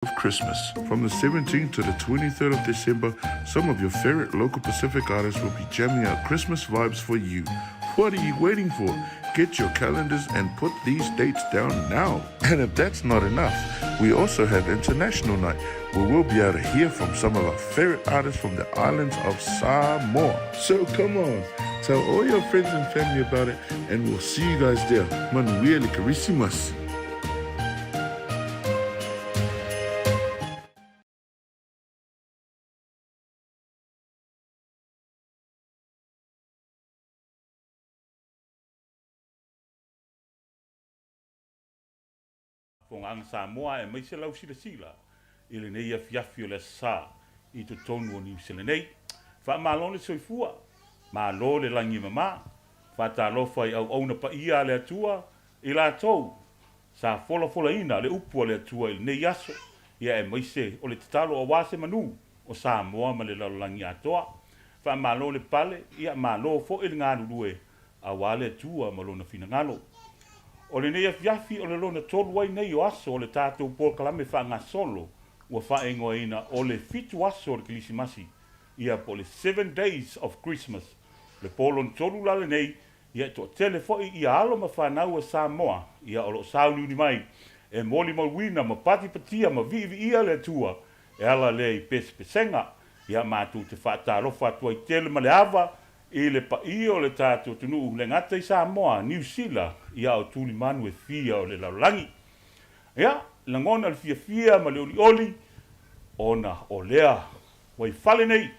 Of Christmas. From the 17th to the 23rd of December, some of your favorite local Pacific artists will be jamming out Christmas vibes for you. What are you waiting for? Get your calendars and put these dates down now. And if that's not enough, we also have International Night, where we'll be able to hear from some of our favorite artists from the islands of Samoa. So come on, tell all your friends and family about it, and we'll see you guys there. Manuia le Kerisimasi. Faafofoga Samoa aemaise lau silasila i lenei afiafi o le Aso Sa i totonu o Niusele nei. Faamalo le soifua, malo le lagi e mama. Faatalofa i auauna paia a le Atua i latou sa folafolaina le upu a le Atua i lenei aso, ia aemaise o le tatalo aua se manu o Samoa ma le lalolagi atoa. Faamalo le pale, ia malo foi le galulue aua le Atua ma Lona finagalo. O lenei afiafi o le lona tolu ai nei o aso o le tatou polokalame faagasolo ua faaigoaina o le Fitu Aso o le Kerisimasi, ia po o le Seven Days of Christmas. O le po lona tolu la lenei, ia e toatele foi ia alo ma fanau a Samoa ia o lo o sauniuni mai e molimauina ma patipatia ma viiviia le Atua e ala lea i pesepesega. Ia matou te faatalofa atu ai tele ma le ava I le paia o le tatou atunuu, le gata i Samoa, Niu Sila, ia o tulimanu e fia o le lalolagi. Ia, lagona le fiafia ma le olioli ona o lea ua i fale nei,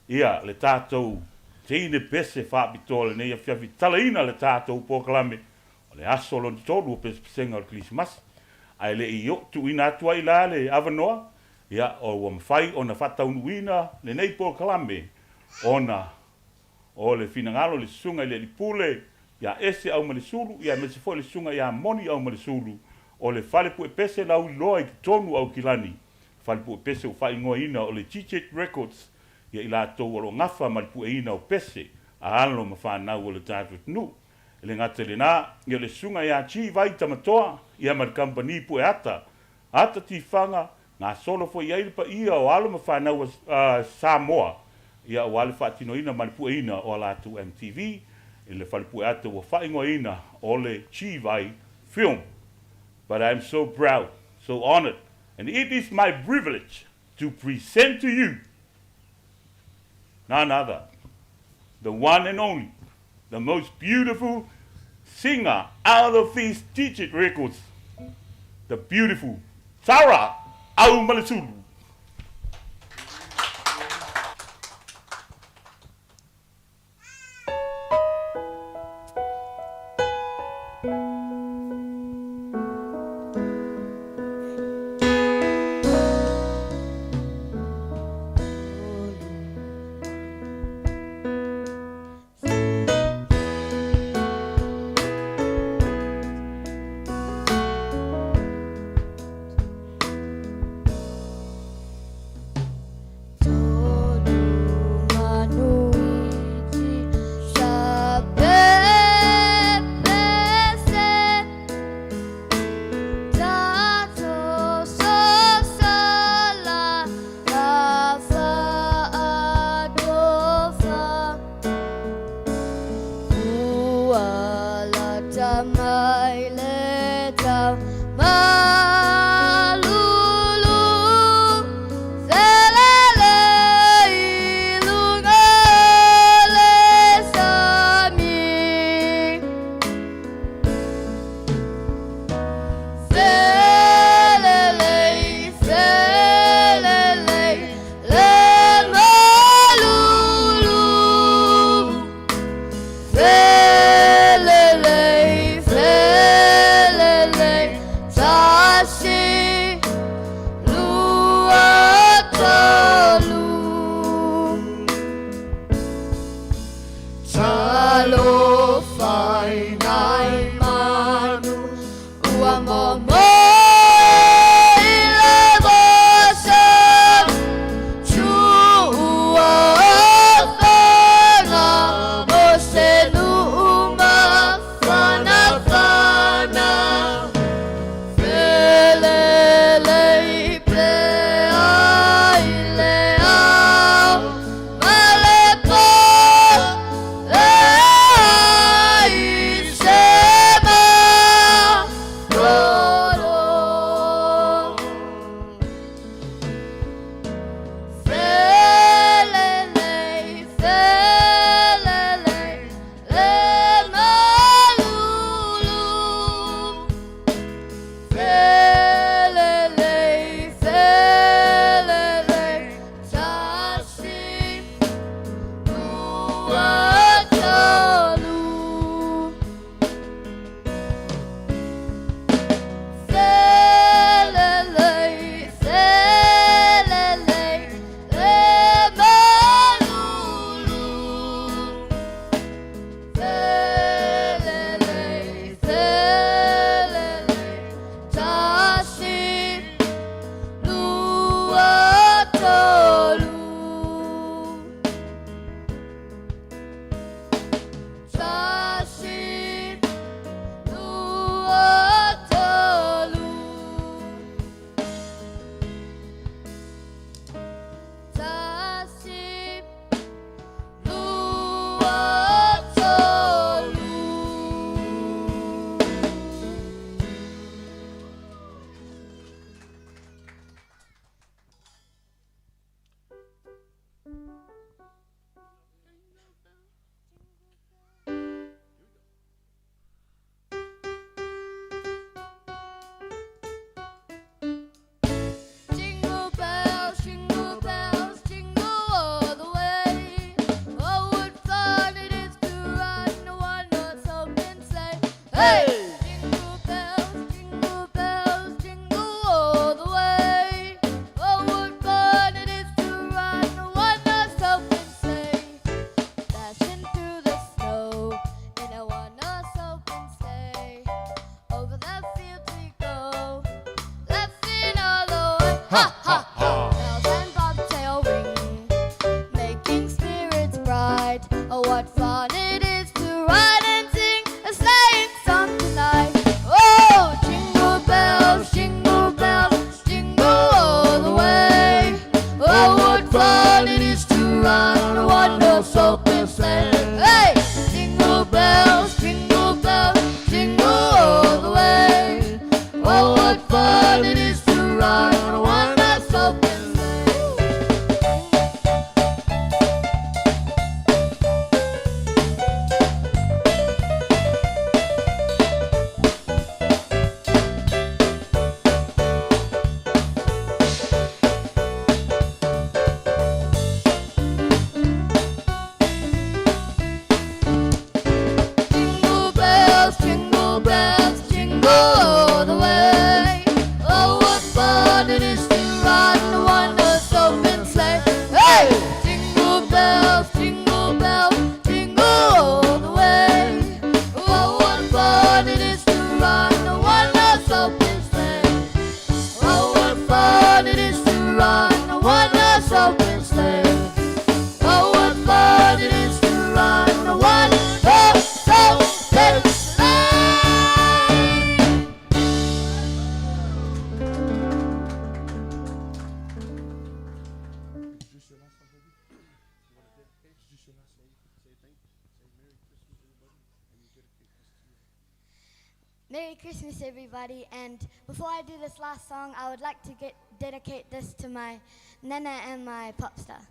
ia, le tatou teine pese faapitoa lenei afiafi talaina le tatou polokalame o le aso lona tolu o pesepesega o le Kerisimasi. Ae le i oo tuuina atu ai la le avanoa, ia, ua mafai ona faataunuuina lenei polokalame ona o le finagalo i le Susuga i le Alii Pule ia Ese Aumalesulu, ia aemaise foi le Susuga ia Moni Aumalesulu o le Fale Puepese Lauiloa i totonu o Aukilani, Fale Puepese ua faaigoaina o le GJ Records, ia i latou o lo o gafa ma le pueina o pese a alo ma fanau o le tatou atunuu. E le gata i lena, ia o le Susuga ia Chi Vai Tamatoa, ia ma le Kamupani Pueata, Ata Tifaga, Gasolo foi i ai le paia o alo ma fanau a Samoa ia aua le faatinoina ma le pueina o a latou MTV i le fale pueata ua faaigoaina o le Chivai Film. But I am so proud, so honoured and it is my privilege to present to you none other, the one and only, the most beautiful singer out of these digit records, the beautiful Sarah Aumalesulu. Ha, ha, ha. Bells and bobtail ring, making spirits bright. Oh, what fun it is to ride and sing a sleighing song tonight. Oh, jingle bells, jingle bells, jingle all the way. Oh, what fun it is to ride on a one-horse open sleigh. Hey, jingle bells, jingle bells, jingle all the way. Oh, what fun it is to ride on a one-horse open sleigh. Jingle bells, jingle bells, jingle all the way. Oh, what fun it is to ride in a one-horse open sleigh. Hey! Jingle bells, jingle bells, jingle all the way. Oh, what fun it is to ride in a one-horse open sleigh. Oh, what fun it is to ride in a one-horse open sleigh. Oh, what fun it is to ride in a one-horse open sleigh. Merry Christmas, everybody. And before I do this last song, I would like to dedicate this to my Nana and my popstar.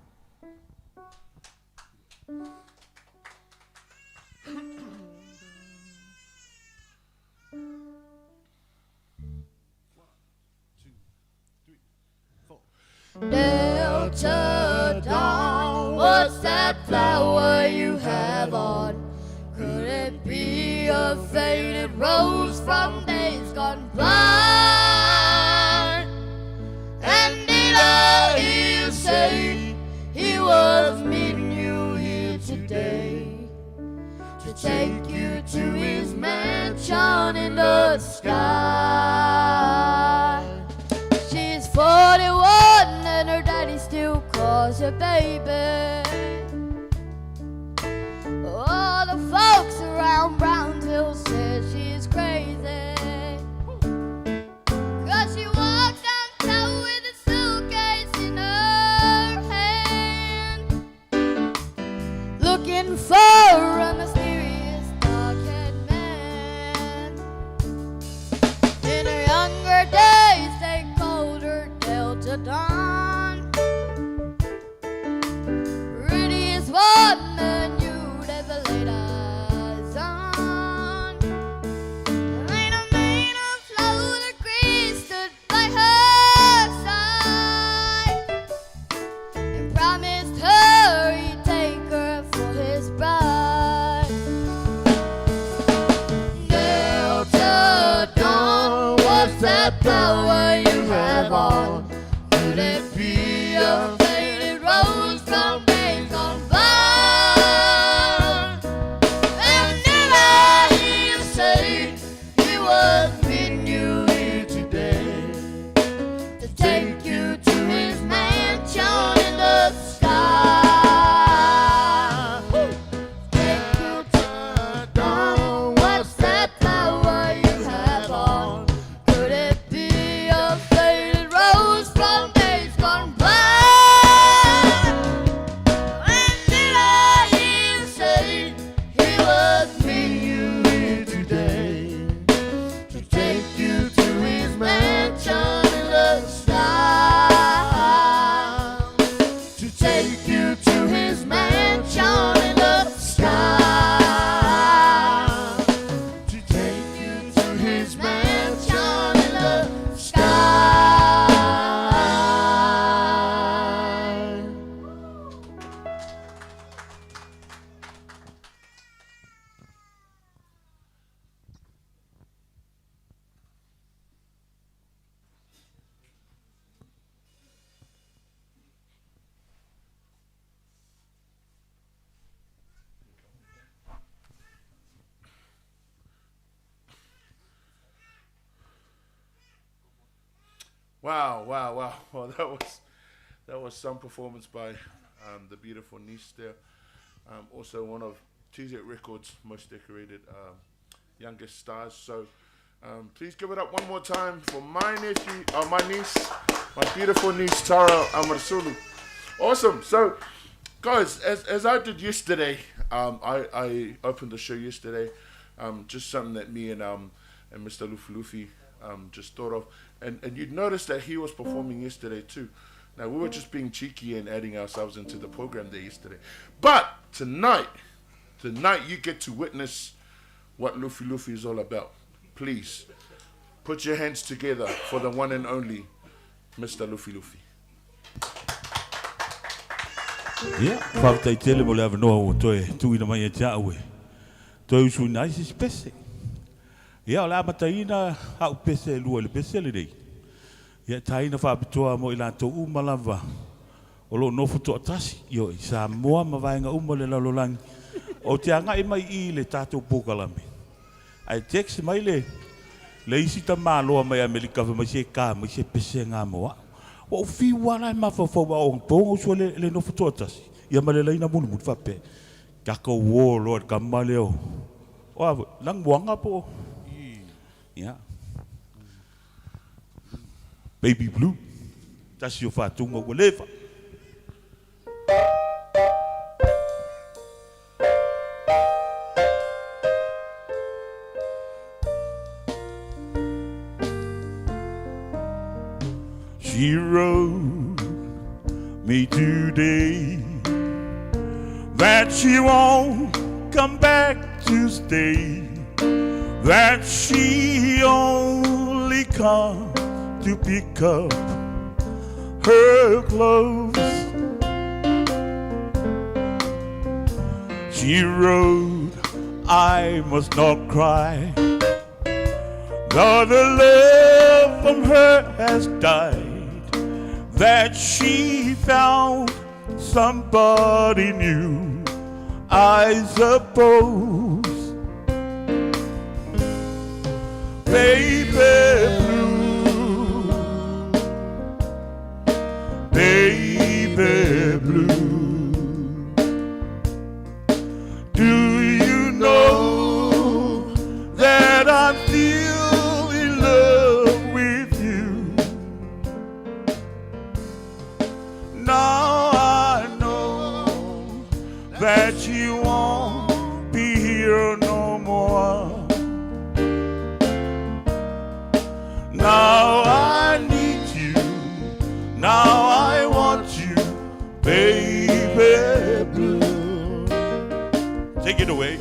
Delta Dawn, what's that flower you have on? Could it be a faded rose from days gone by? And did I hear you say he was meeting you here today to take you to his mansion in the sky? She's 41 and her daddy still calls her baby. All the folks around Brownsville said she's crazy. 'Cause she walks downtown with a suitcase in her hand, looking for a mysterious dark-haired man. In her younger days, they called her Delta Dawn. Prettiest woman you'd ever laid eyes on. And a man of floater grace stood by her side and promised her he'd take her for his bride. Delta Dawn, what's that power you have on? Could it be a faded rose from days gone by? And did I hear you say he was meeting you here today to take you to his mansion in the sky? Take you to dawn. What's that power you have on? Could it be a faded rose from days gone by? Wow, wow, wow. Well, that was that was some performance by the beautiful niece there. Also one of TZ Records' most decorated youngest stars. So please give it up one more time for my nephew, my niece, my beautiful niece Tara Amoresulu. Awesome. So, guys, as I did yesterday, I opened the show yesterday. Just something that me and Mr. Lufilufi just thought of. And you'd notice that he was performing yesterday too. Now, we were just being cheeky and adding ourselves into the program there yesterday. But tonight you get to witness what Lufilufi is all about. Please, put your hands together for the one and only Mr. Lufilufi. Ia, faafetai tele mo le avanoa ua toe tuuina mai ia te au e toe usuina ai se isi pese. Ia, o le a amataina au pese e lua i le pese lenei. Ia, e taina faapitoa mo i latou uma lava o lo o nofo toatasi, ioe, i Samoa ma vaega uma o le lalolagi. Ou te agai mai i i le tatou polokalame, ae text mai le le isi tamaloa mai Amerika fai mai se ka mai se pesega mo au. Ua ou fiu lava la e mafaufau a o po uso le le nofo toatasi ia ma le laina mulimuli faapea tatou uo loa i le tama lea o o a foi Lanumoana po o ia Baby Blue tasi o faatuga ua leva. She wrote me today that she won't come back to stay, that she only come to pick up her clothes. She wrote, I must not cry, though the love from her has died, that she found somebody new, I suppose. Baby blue, baby blue, do you know that I'm still in love with you? Now I know that you won't be here no more. Now I need you, now I want you, baby blue. Take it away.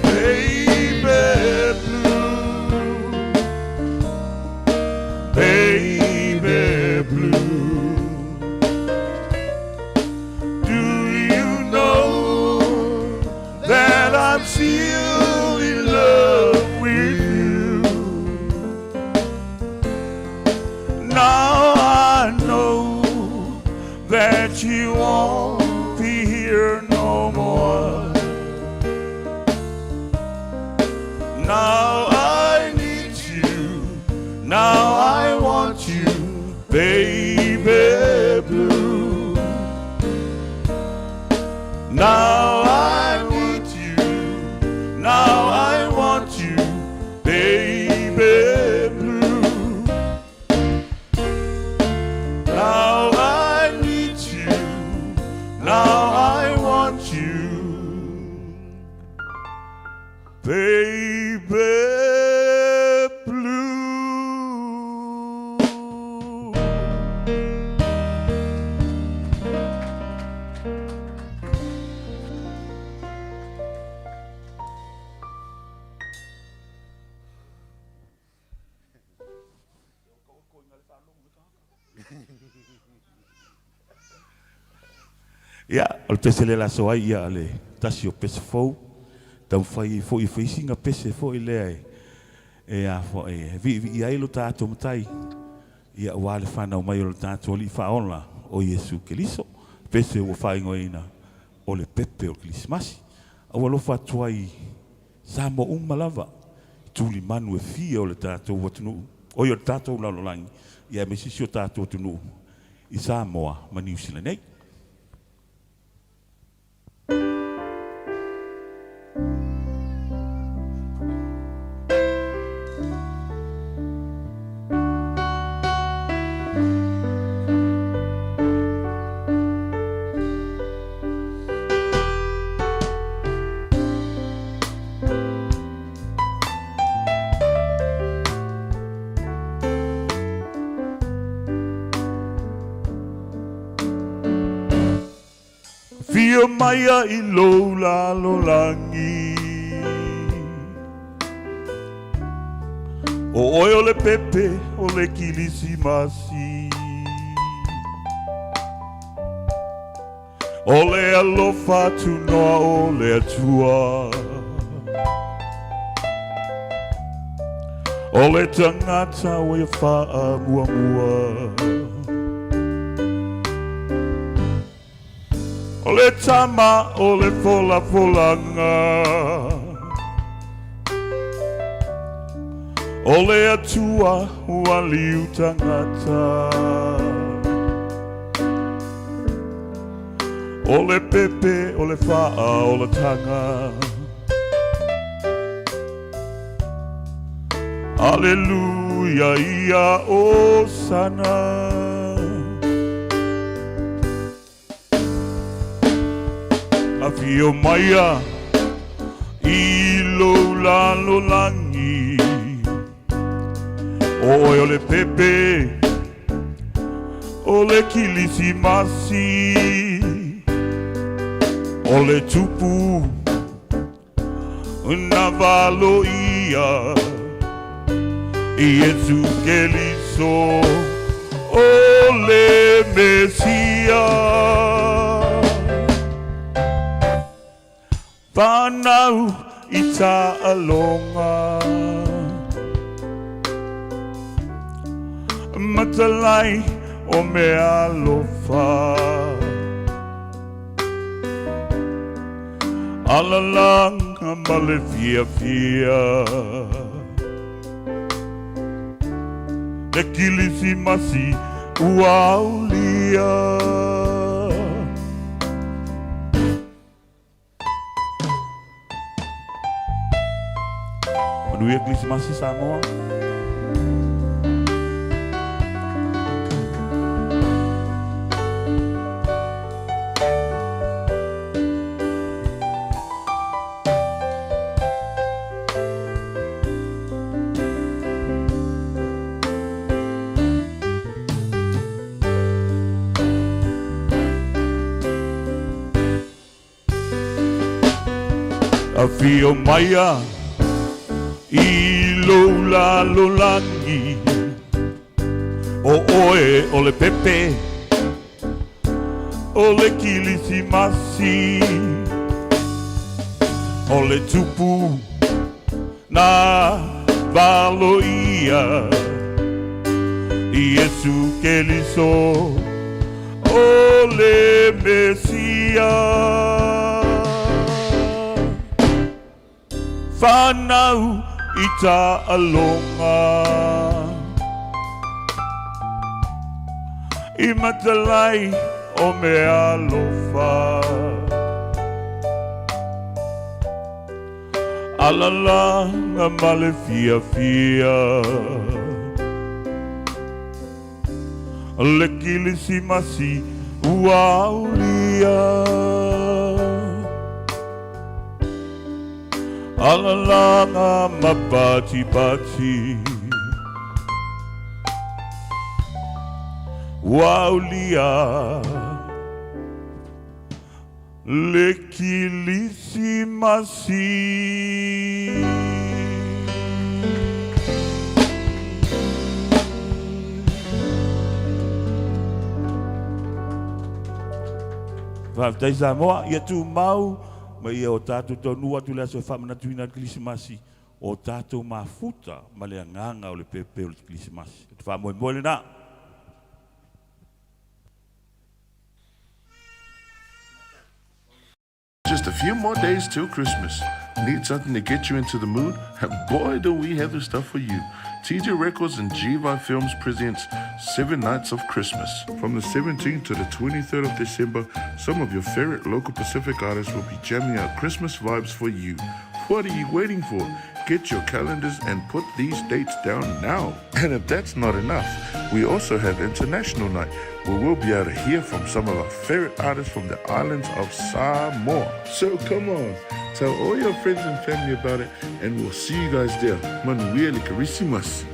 Baby blue, baby blue, do you know that I'm still in love with you? Now I know that you won't be here no more. Now I need you, now I want you, baby blue. Now I need you, now I want you, baby blue. Now I need you, now I want you, baby blue. Ia, o le pese lea le aso ai, ia, le tasi o pese fou, taumafai ai foi e fai sina pese foi lea e, e a foi, e viivii ai lo tatou matai, ia, aua le fanau mai o lo tatou Alii Faaola o Iesu Keriso. Pese ua faaigoaina o le pepe o le Kerisimasi. A ua alofa atu ai Samoa uma lava i tulimanu e fia o le tatou atunuu, oi o le tatou lalolagi, ia aemaise si o tatou atunuu i Samoa ma Niu Sila nei. Afio maia i lou lalolagi O oe o le pepe o le Kilisimasi O le alofa tunoa o le Atua O le tagata ua ia faamuamua O le tama o le folafolaga O le Atua ua liu tagata O le pepe o le faaolataga Aleluia ia Osana Afio maia i lou lalolagi O oe o le pepe o le Kilisimasi O le tupu na valoia Iesu Keliso o le Mesia Whanau i taaloga Matalai o meaalofa Alalaga ma le fiafia Le Kilisimasi ua aulia Manuia Kilisimasi Samoa. Afio maia i lou lalolagi O oe o le pepe o le Kilisimasi O le tupu na valoia Iesu Keliso O le Mesia Whanau i taaloga I matalai o meaalofa Alalaga ma le fiafia Le Kilisimasi ua aulia Alalaga ma patipati Ua aulia Le Kilisimasi. Faafetai Samoa, ia tumau ma ia o tatou taunuu atu i le aso e faamanatuina ai le Kerisimasi, o tatou mafuta ma le agaga o le pepe o le Kerisimasi. O le faamoemoe lena. Just a few more days till Christmas. Need something to get you into the mood? Boy, do we have the stuff for you. TJ Records and GVI Films presents Seven Nights of Christmas. From the 17th to the 23rd of December, some of your favorite local Pacific artists will be jamming out Christmas vibes for you. What are you waiting for? Get your calendars and put these dates down now. And if that's not enough, we also have International Night, where we'll be able to hear from some of our favorite artists from the islands of Samoa. So come on, tell all your friends and family about it, and we'll see you guys there. Manuia le Kerisimasi.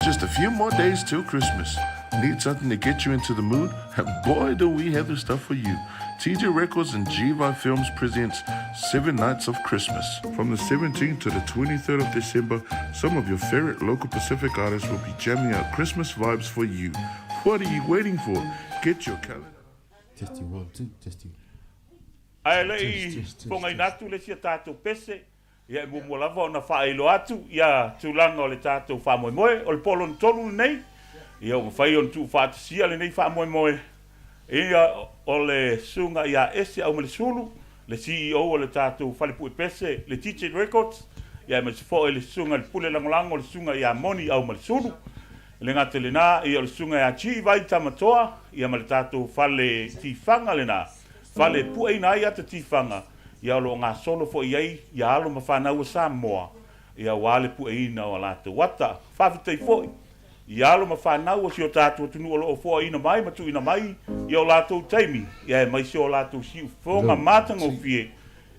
Just a few more days till Christmas. Need something to get you into the mood? Boy, do we have the stuff for you. TJ Records and GVI Films presents Seven Nights of Christmas. From the 17th to the 23rd of December, some of your favorite local Pacific artists will be jamming out Christmas vibes for you. What are you waiting for? Get your calendar. Testing one two testing. Ae le i fogaina atu le isi a tatou pese, ia e muamua lava ona faailoa atu ia tulaga o le tatou faamoemoe. O le po lona tolu lenei, ia ua mafai ona tuufaatasia lenei faamoemoe. Ia o le Susuga ia Ese Aumalesulu, le CEO o le tatou fale pue pese, le TJ Records, ia aemaise foi le Susuga i le Pule Lagolago, le Susuga ia Moni Aumalesulu. E le gata i lena, ia o le Susuga ia G. Vai Tamatoa, ia ma le tatou fale tifaga lena, fale e pueina ai ata tifaga, ia o lo o gasolo foi i ai ia alo ma fanau a Samoa, ia aua le pueina o a latou ata. Faafetai foi i alo ma fanau o si o tatou atunuu o lo o foaina mai ma tuuina mai i o latou taimi, ia aemaise o latou siufofoga matagofie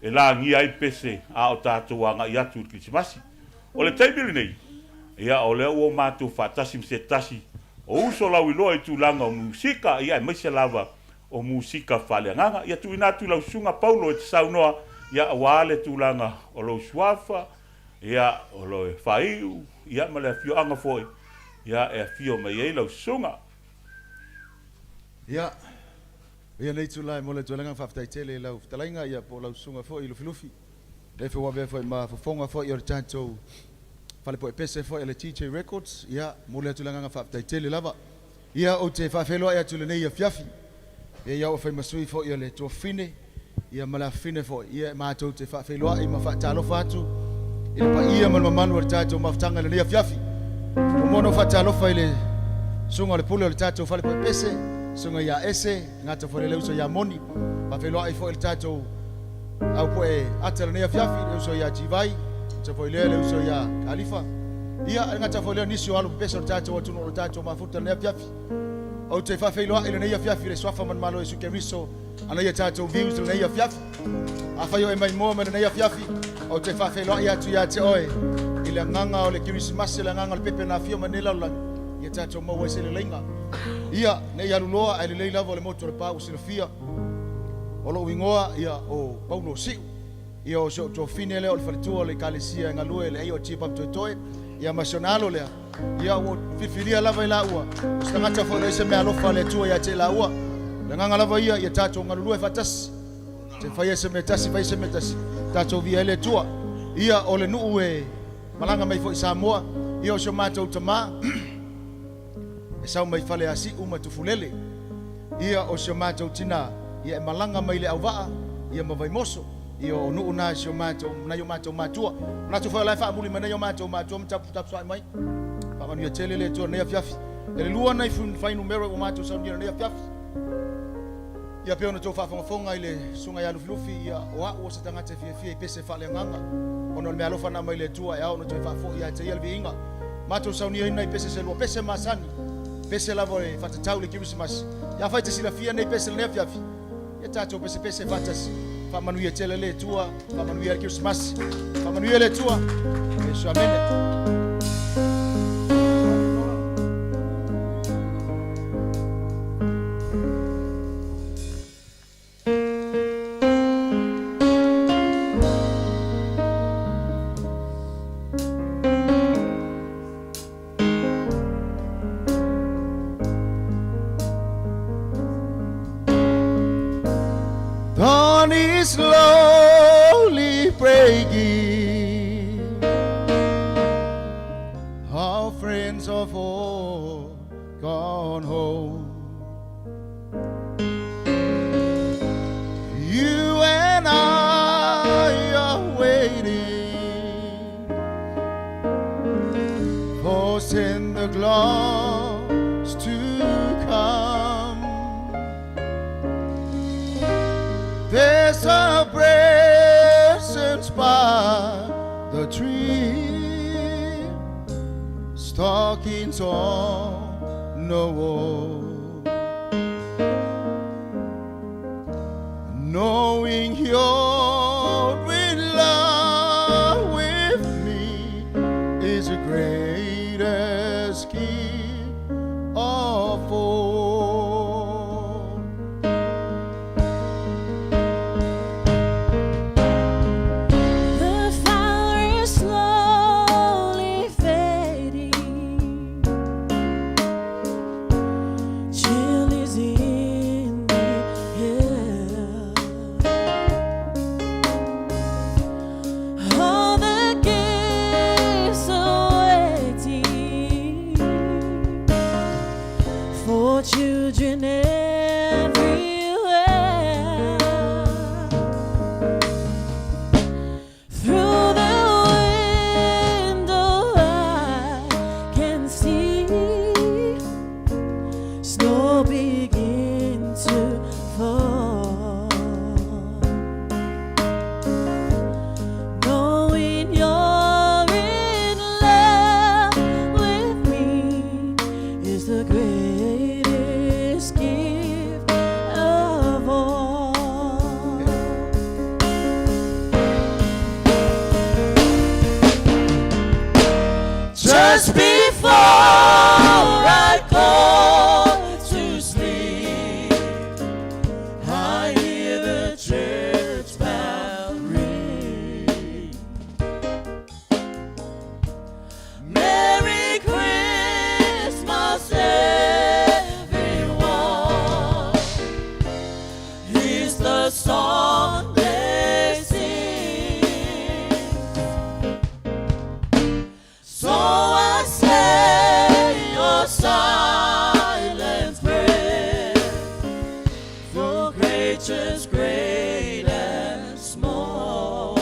e lagia ai pese a o tatou agai atu i le Kerisimasi. O le taimi lenei, ia o lea ua matou faatasi ma se tasi o uso lauiloa i tulaga o musika, ia aemaise lava o musika faaleagaga. Ia tuuina atu i lau susuga Paulo e te saunoa, ia aua le tulaga o lou suafa, ia o lou faaiu, ia ma le afioaga foi, ia e afio mai ai lau susuga. Ia, ia nei tulaga e momoli atu ai le agaga faafetai tele i lau fetalaiga ia po o lau susuga foi Lufilufi. Lea foi ua avea foi ma fofoga foi o le tatou fale poepese foi o le TJ Records. Ia, momoli atu le agaga faafetai tele lava. Ia, ou te faafeiloai atu i lenei afiafi. Ia, ia ua fai ma sui foi o le tuafafine, ia ma le afafine foi. Ia, e matou te faafeiloai ma faatalofa atu i le paia ma le mamalu o le tatou mafutaga i lenei afiafi. Muamua ona ou faatalofa i le susuga o le pule o le tatou fale poepese, susuga ia Ese, gata foi le uso ia Moni. Faafeiloai foi i le tatou au poe ata i lenei afiafi, le uso ia Jivai, gata foi lea le uso ia Kalifa. Ia, e gata foi lea nisi o alo pepese o le tatou atunuu o le tatou mafuta i lenei afiafi. Ou te faafeiloai i lenei afiafi i le suafa ma le Malo o Iesu Keriso ana ia tatou views i lenei afiafi. Afai o e maimoa mai lenei afiafi, ou te faafeiloai atu ia te oe i le agaga o le Kerisimasi, le agaga o le pepe na afio mai nei lalolagi, ia tatou maua ai se leleiga. Ia, ne i alu loa, ae lelei lava o le motu o Lepa ua silafia. O lou igoa, ia, o Paulo Siu. Ia, o si ou tuafafine lea o le faletua o le Ekalesia e galue i le AOG Papatoetoe, ia ma si ona alo lea. Ia, ua filifilia lava i laua, o se tagata foi e leai se meaalofa a le Atua ia te i laua. O le agaga lava ia, ia tatou galulue faatasi. Te faia se mea tasi, faia se mea tasi, tatou viia ai le Atua. Ia, o le nuu e malaga mai foi i Samoa, ia o si o matou tamā, e sau mai Faleasiu ma Tufulele. Ia, o si o matou tinā, ia e malaga mai Leauvaa, ia ma Vaimoso. Ia, o nuu na si o matou, nai o matou matua. Manatu foi o la e faamuli mai nai o matou matua ma taputapuai mai. Faamanuia tele le Atua i lenei afiafi. E le lua nai fuainumera ua matou saunia i lenei afiafi. Ia pei ona outou faafogafoga i le Susuga ia Lufilufi, ia, o a'u o se tagata e fiafia i pese faaleagaga, ona o le meaalofa na aumai le Atua e ao ona toe faafoi ia te ia le viiga. Matou sauniaina i pese se lua pese masani, pese lava e faatatau i le Kerisimasi. Ia afai te silafia nei pese i lenei afiafi, ia tatou pesepese faatasi. Faamanuia tele le Atua, faamanuia le Kerisimasi, faamanuia le Atua. Iesu amene. Yours in the glories to come. There's a presence by the tree, stockings on the wall. Knowing you're in love with me is the greatest gift of all. The fire is slowly fading. Chill is in the air. All the gifts are waiting for children everywhere. Through the window, I can see snow begin to fall. Knowing you're in love with me is the greatest gift of all. Just before I go to sleep, I hear the church bell ring. Merry Christmas, everyone. Is the song they sing. So I say your silent prayer for creatures great and small.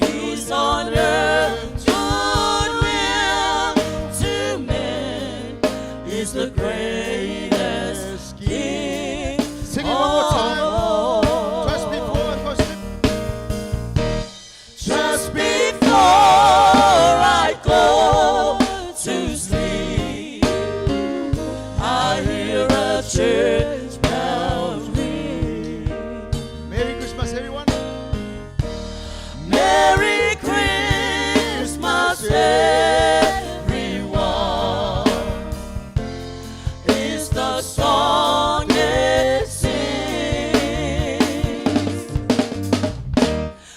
Peace on earth, goodwill to men is the greatest gift. Sing it one more time. of all. Just before I go sleep. Just before I go to sleep, I hear a church bell ring. Merry Christmas, everyone. Merry Christmas, everyone. Is the song they sing.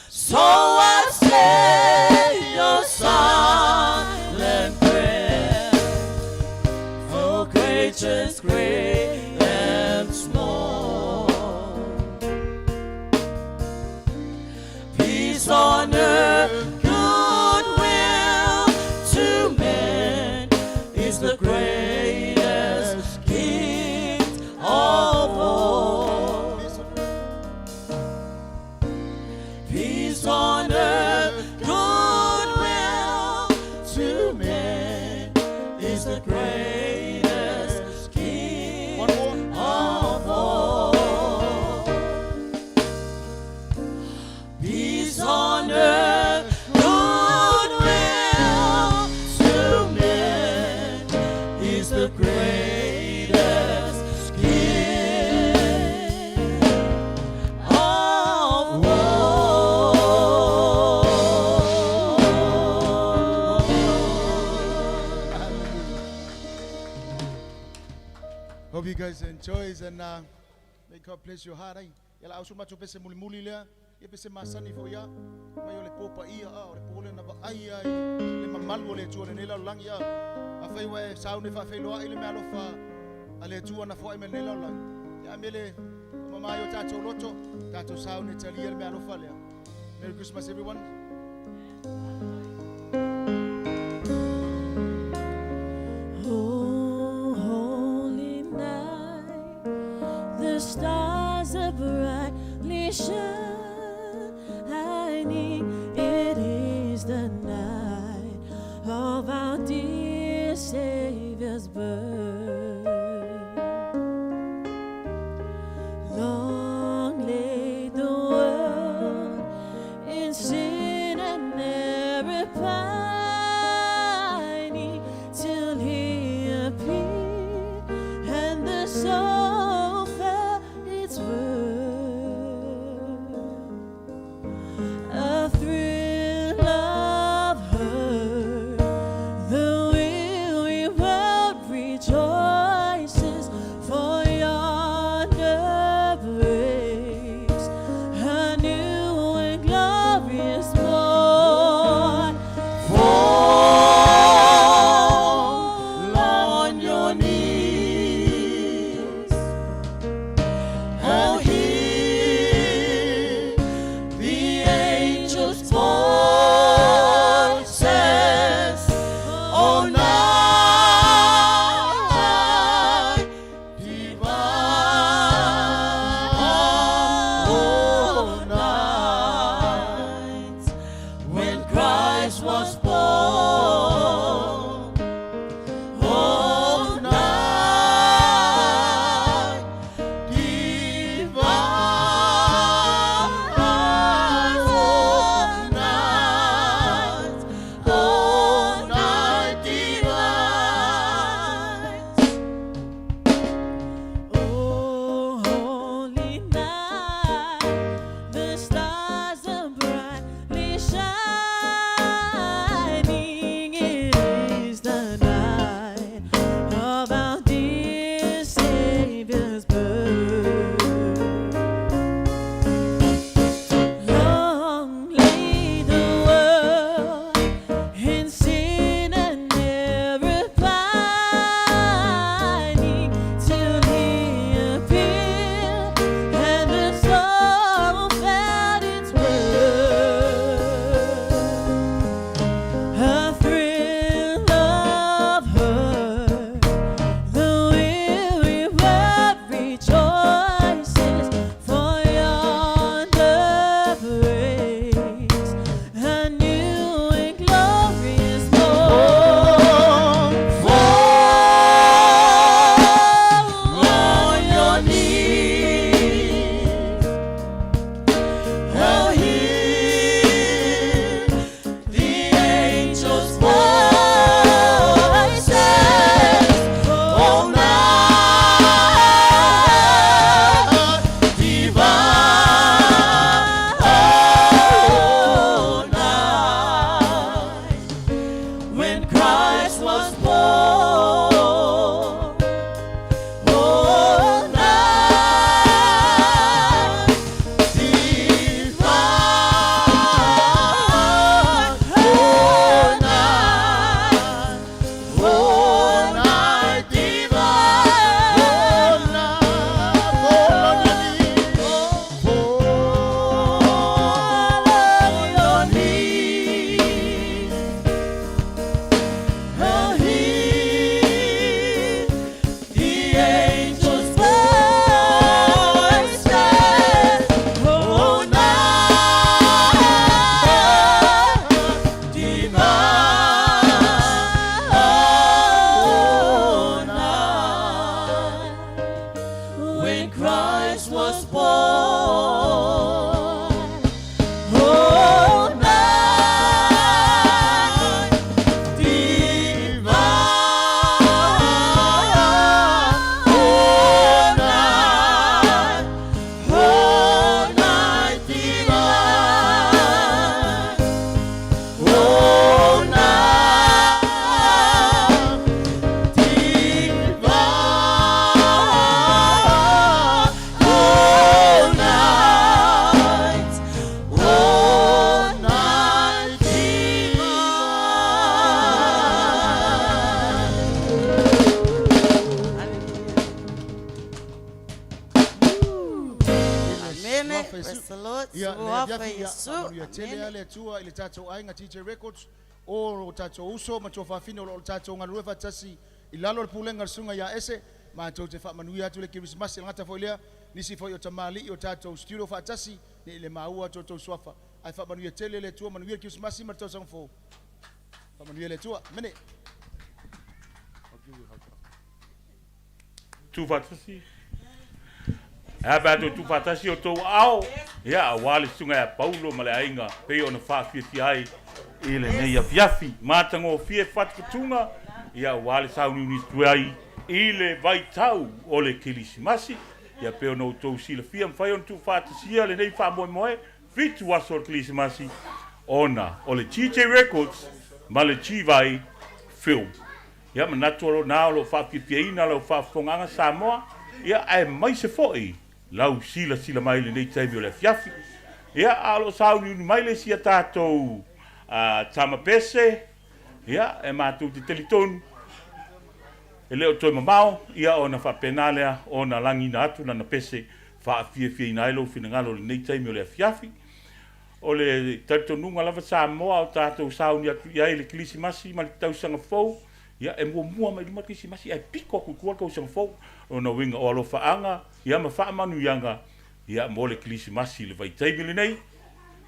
So I say your silent prayer for creatures great and small. Peace on earth, goodwill to men is the greatest gift of all. Peace on earth. Peace on earth, goodwill to men is the greatest gift One more. of all. Peace on earth, goodwill to men is the greatest gift of all. Hope you guys enjoys and may God bless your heart. Eh? Ia la ausu matou pese mulimuli lea, ia pese masani fo ia, mai o le pō paia a, o le pō lea na vaai ai le mamalu o le Atua lenei lalolagi a. Afai ua e sauni faafeiloai le meaalofa a le Atua na foai mai lenei lalolagi. Ia mele mamai o tatou loto, tatou sauni e talia le meaalofa lea. Merry Christmas, everyone. Oh, holy night, the stars are brightly shining. It is the night. glorious morn. Fall on your knees and hear the angels' voices. Oh, night divine, oh, night when Christ was born. Oh, night divine, oh, night divine. Oh, holy night, the stars are brightly shining. It is the night of our dear Savior's birth. Long lay the world in sin and error pining till he appeared and the sorrow felt its worth. A thrill of hope, the weary world rejoices, for yonder breaks a new and glorious morn. Fall on your knees. Oh, hear the angels' voices. Oh, night divine. Oh, night when Christ was born. Oh, night divine. Oh, night. Oh, night divine. Fall on your knees. Oh, hear the angels' voices. Oh, night divine. Oh, night when Christ was born. Oh, night divine. Oh, night, oh, night divine. Oh, night divine. Oh, night, oh, night divine. Amene. Praise the Lord. Ia, le Suafa afiafi, ia, Yesu. faamanuia tele Amene. a le Atua i le tatou aiga TJ Records, o tatou uso ma tuafafine o lo o le tatou galulue faatasi i lalo o le pulega a le susuga ia Ese, matou te faamanuia atu le Kerisimasi, e le gata foi lea, nisi foi o tamalii o tatou studio faatasi, ne i le maua atu outou suafa. Ae faamanuia tele le Atua, manuia le Kerisimasi ma le tausaga fou. Faamanuia le Atua. Amene. Tuufaatasi. Ae a pe a toe tuufaatasi outou aao, ia, auā le susuga ia Paulo ma le aiga pei ona faafiafia ai i lenei afiafi. Matagofie fatufatuga, ia, auā le sauniuni atu ai i le vaitau o le Kilisimasi. Ia pei ona outou silafia, mafai ona tuufaatasia lenei faamoemoe fitu aso o le Kilisimasi ona o le TJ Records ma le Gvai Film. Ia, manatu o lona o lo o faafiafiaina lau faafofogaaga Samoa, ia, aemaise foi lau silasila mai i lenei taimi o le afiafi. Ia, a o lo o sauniuni mai le isi a tatou tama pese, ia, e matou te talitonu, e le o toe mamao, ia ona faapena lea ona lagiina atu lana pese faafiafiaina ai lou finagalo i lenei taimi o le afiafi. O le talitonuga lava Samoa o tatou sauni atu i ai i le Kerisimasi ma le Tausaga Fou, ia e muamua mai luma le Kerisimasi ae pito atu i tua le Tausaga Fou. O lona uiga o alofaaga ia ma faamanuiaga ia mo le Kerisimasi i le vaitaimi lenei.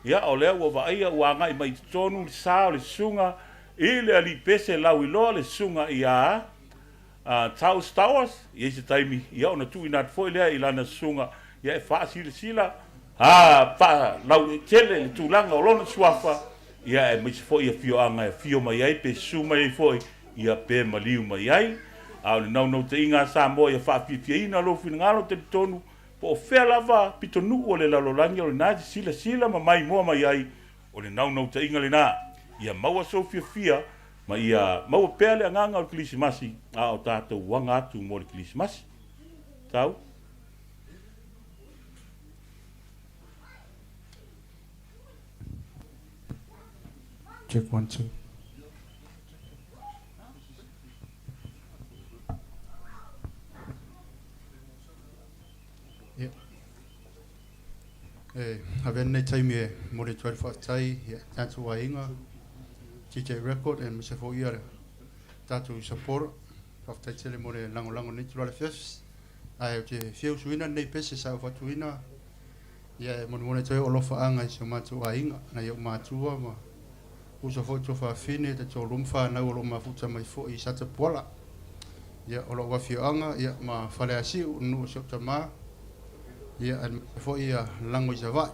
Ia o lea ua vaaia ua agai mai i totonu le sa o le susuga i le alii pese lauiloa le susuga ia Charles Towers, i ai se taimi ia ona tuuina atu foi lea i lana susuga ia e faasilasila faalauaitele le tulaga o lona suafa ia aemaise foi afioaga e afio mai ai pe susu mai ai foi ia pe maliu mai ai. A o le naunautaiga a Samoa ia faafiafiaina lou finagalo talitonu po o fea lava pitonuu o le lalolagi o lena e te silasila ma maimoa mai ai, o le naunautaiga lena ia maua sou fiafia Ma ia maua pea le agaga o le Kerisimasi a o tatou aga atu mo le Kerisimasi. Tau. Check one two. Ia. E avea lenei taimi e momoli atu ai le faafetai i a tatou aiga, TJ Record aemaise foi ia tatou supporter. Faafetai tele mo le lagolago i lenei itula o le afiafi. Ae ou te fia usuina lenei pese sa ou faatuina ia e molimoli atu ai ou alofaaga i si o matou aiga, nai ou matua ma uso foi tuafafine, taitoalua ma fanau o lo o mafuta mai foi i Satapuala. Ia, o lou afioaga ia ma Faleasiu, nuu o si ou tama, ia aemaise foi ia Lago i Savaii.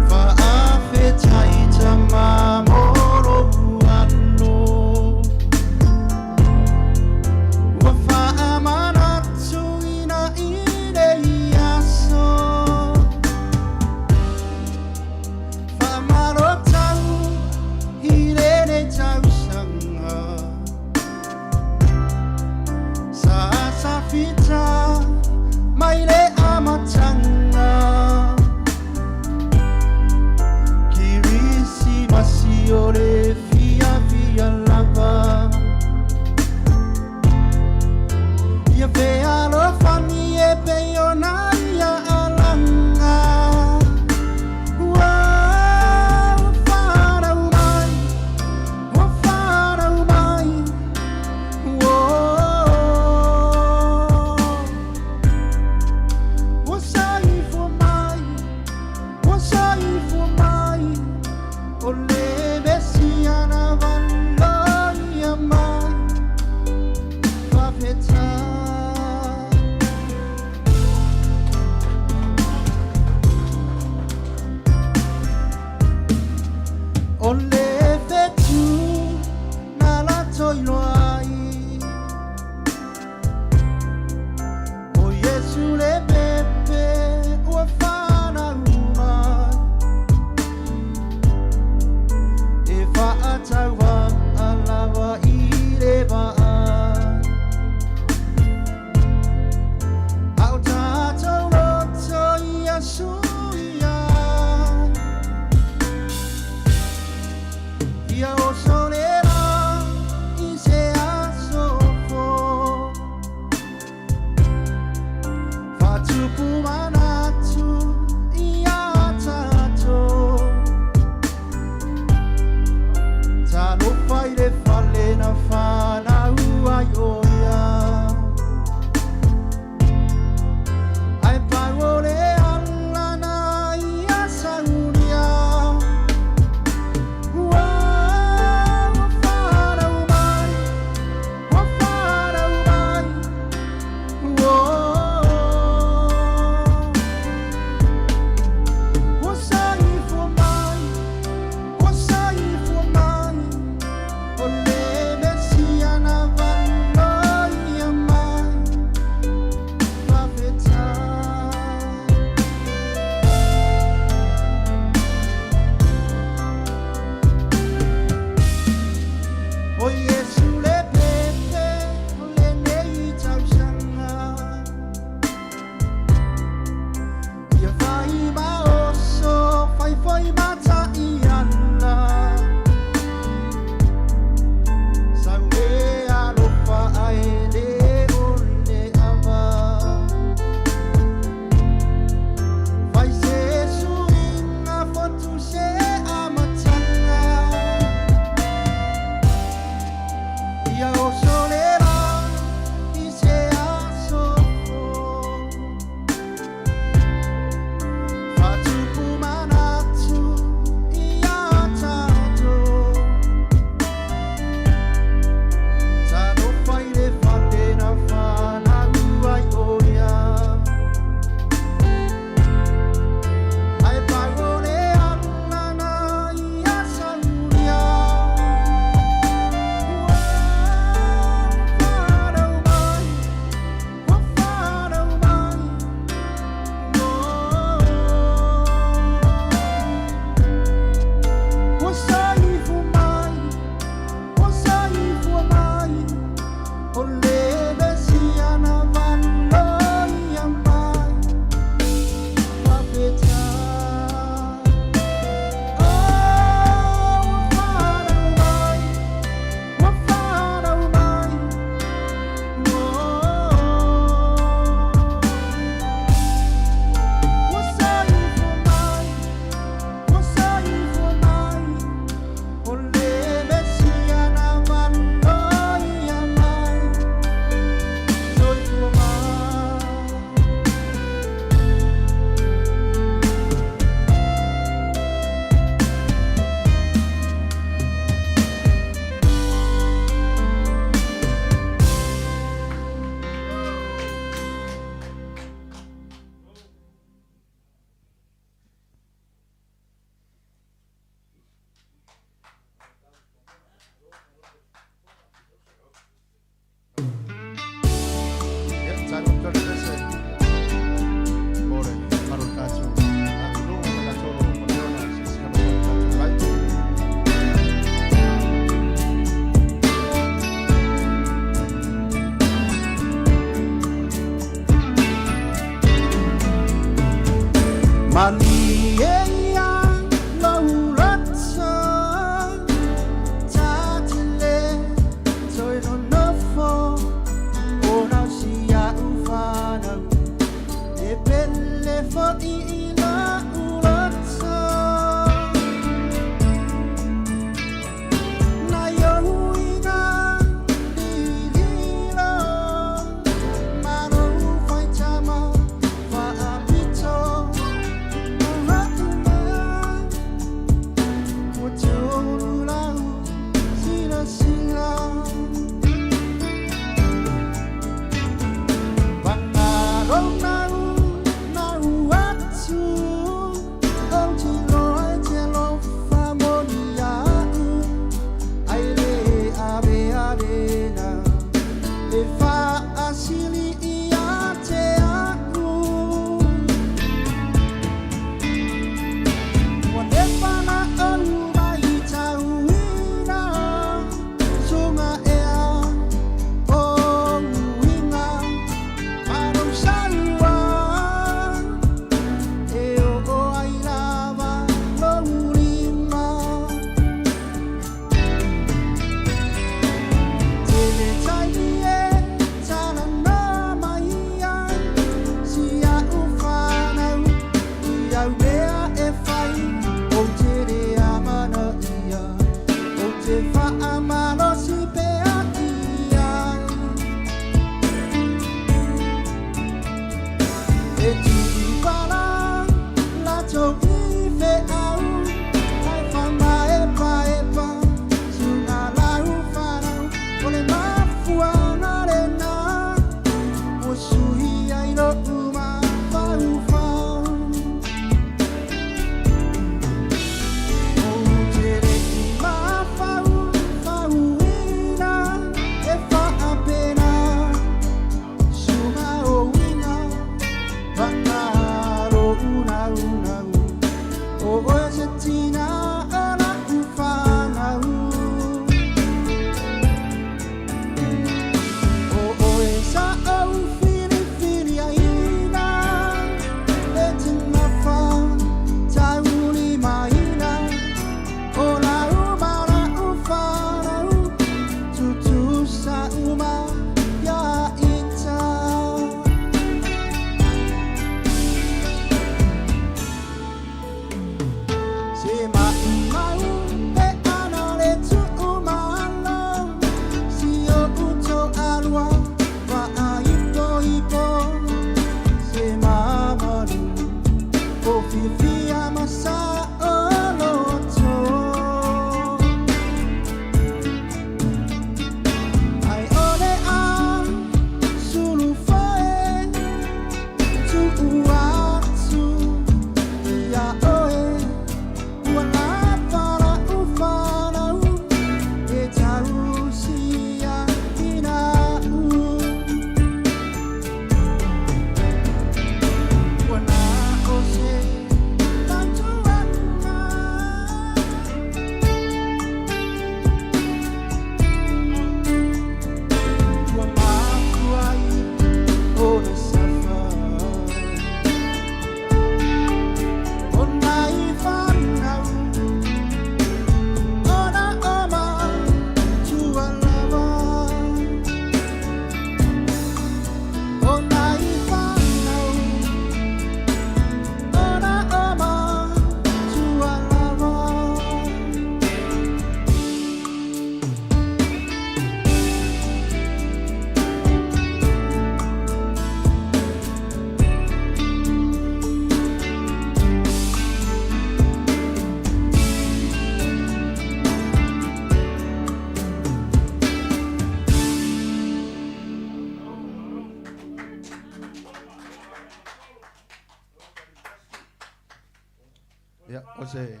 se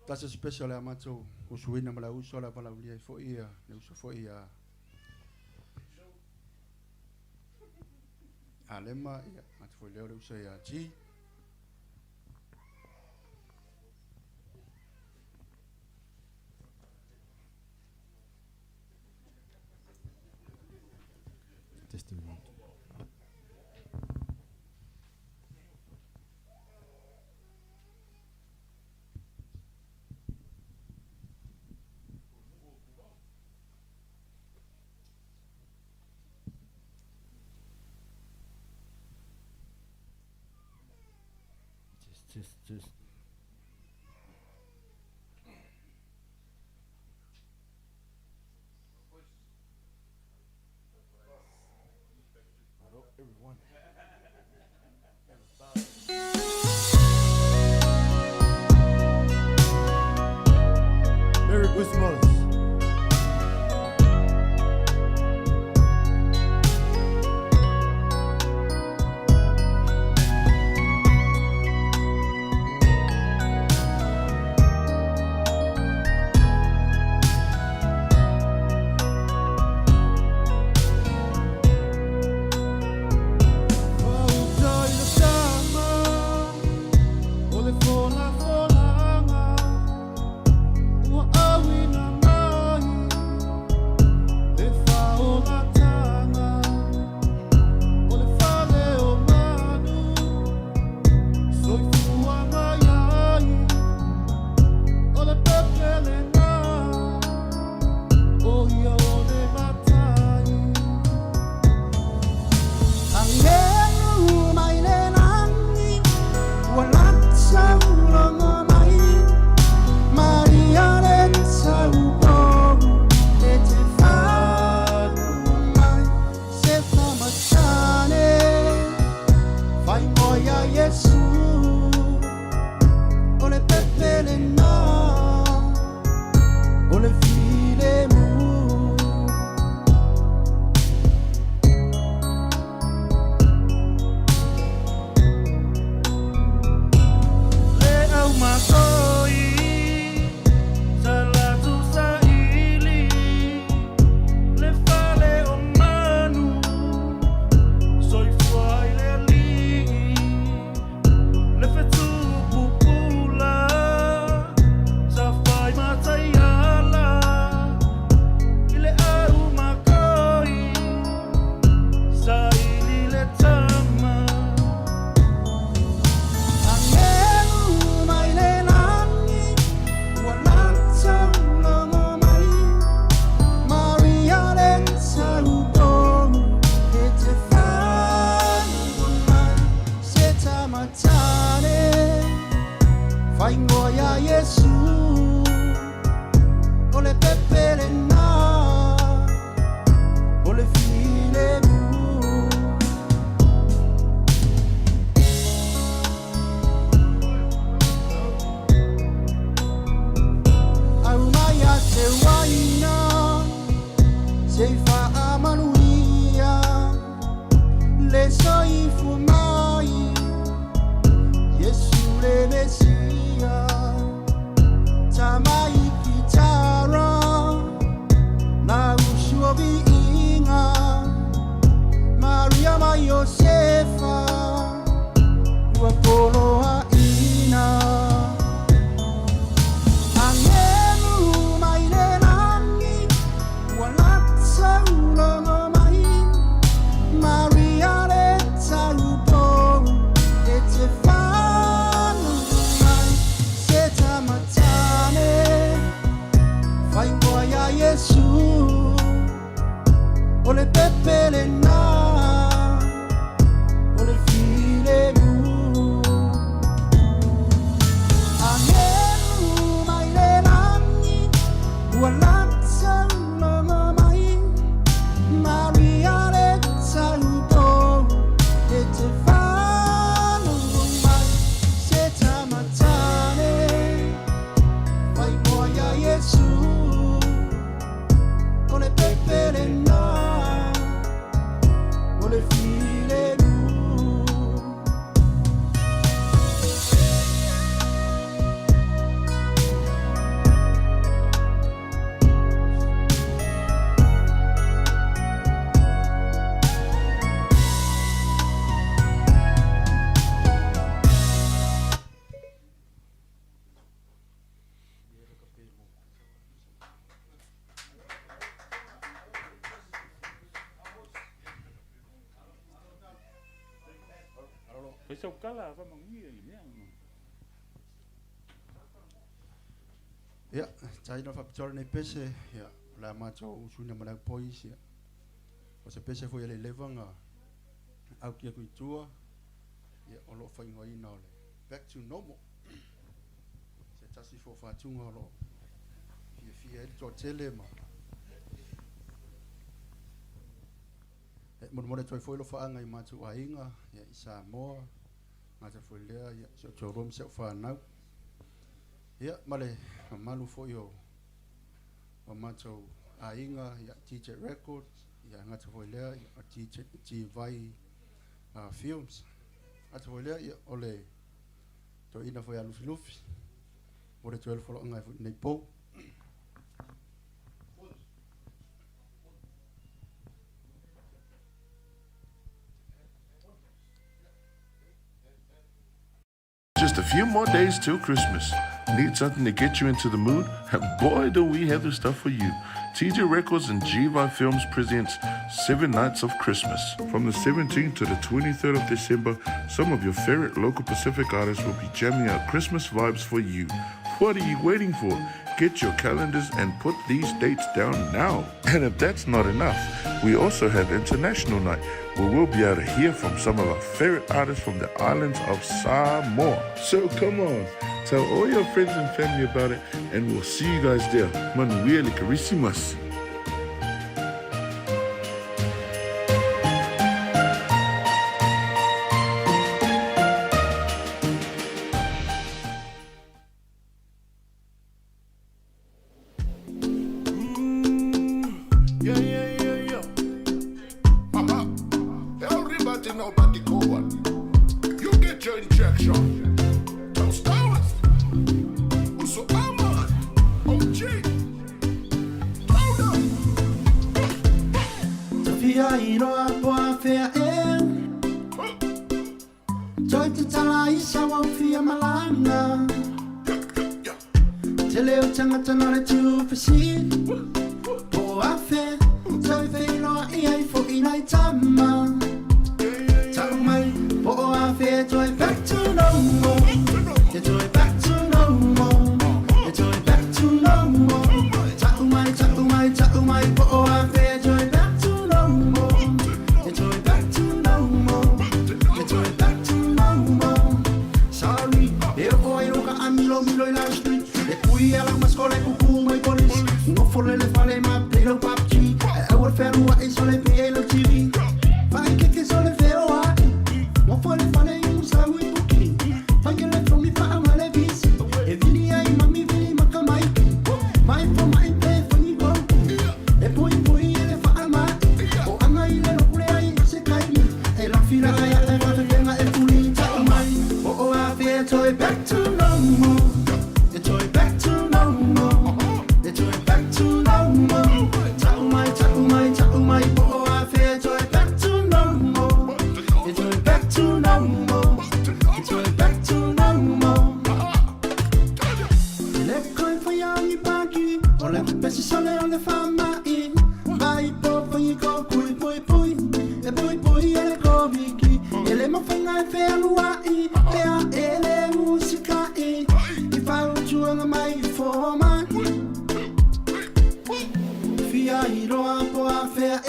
tasi special le a matou usuina ma le uso le valaulia ai foi ia le uso foi ia Alema ia atu foi lea o le uso ia G. Testing one, two. Test, test, test. Hello, everyone. Merry Christmas. Angelu mai le lagi ua lataulogo mai Maria le taupou e te fagu mai se famatane faimoia Iesu o le pepe lena o le filemu. Le au matoi sa latu sa ili le fale o manu soifua i le alii le fetu pupula sa fai mataiala i le au makoi sa ili le tama. Angelu mai le lagi ua lataulogo mai Maria le taupou e te fagu mai se tamatane faingoia Iesu o le pepe lena o le filemu. Au mai a te waina Se faamanuia Le soifu mai Iesu le Mesia Tamai kitara Na usu o viiga Maria mai Iosefa Ua poloaina Angelu mai le lagi ua lataulogo mai Maria le taupou Fai sau tala faamanuia i le mea. Ia, tai na faapitoa lenei pese, ia, o le a matou usuina ma le au boys, ia. O se pese foi e le leva na auki atu i tua, ia, o lo o faaigoaina o le Back to Normal. Se tasi foi o faatuga o lo o fiafia ai le toatele ma e molemole atu ai foi alofaaga i matou aiga, ia, i Samoa, gata foi lea, ia, si ou toalua ma si au fanau. Ia, ma le mamalu foi o o matou aiga, ia, TJ Records, ia, gata foi lea, ia, o TJ Vai Films. Gata foi lea, ia, o le toeaina foi a Lufilufi, mo le toe alofoloaga ai foi i lenei po. Just a few more days till Christmas. Need something to get you into the mood? Boy, do we have the stuff for you. TJ Records and GVI Films presents Seven Nights of Christmas. From the 17th to the 23rd of December, some of your favorite local Pacific artists will be jamming out Christmas vibes for you. What are you waiting for? Get your calendars and put these dates down now. And if that's not enough, we also have International Night, where we'll be able to hear from some of our favorite artists from the islands of Samoa. So come on, tell all your friends and family about it, and we'll see you guys there. Manuia le Karisimas. Yeah, yeah, yeah, yeah. Uh-huh. Everybody know about the COVID. You get your injection. Toast Uso Ama. OG. Hold up. Tafia iroa po a fea e Toi te tala isa wa fia malanga Te leo tangata na le tū Po a fe Toi whailoa i ai fo i nai tama Tau mai po a fe Toi back to normal Te toi back to normal Te toi back to normal Tau mai, tau mai, tau mai po a fe Toi back to normal Te toi back to normal Te toi back to normal Sorry, e o ai roka a milo milo i la street E kui ala maskola e kuku mai polis No fole le fale ma play lo PUBG E aua ferua i sole pe e lo TV Vai ke ke sole feo a No fole fale i musa ui buki Vai ke le fromi fa a male visi E vili ai mami vili maka maiki Mai fo mai pe fangi goku E pui pui e le fa a mai O anga i le lokule ai se kaimi E la fila ai a e whawhenga e puli tau mai O o a whia toi back to normal E toi back to normal E toi back to normal Tau mai, tau mai, tau mai O o a whia toi back to normal E toi back to normal E toi back to normal Le koe whai paki O le pesi sole o le whamai Mai po whai ko pui pui pui E pui pui e le koviki E le mawhainga e whealuai Pea e le musikai I whautuanga mai i fōma Fia iroa po a fea e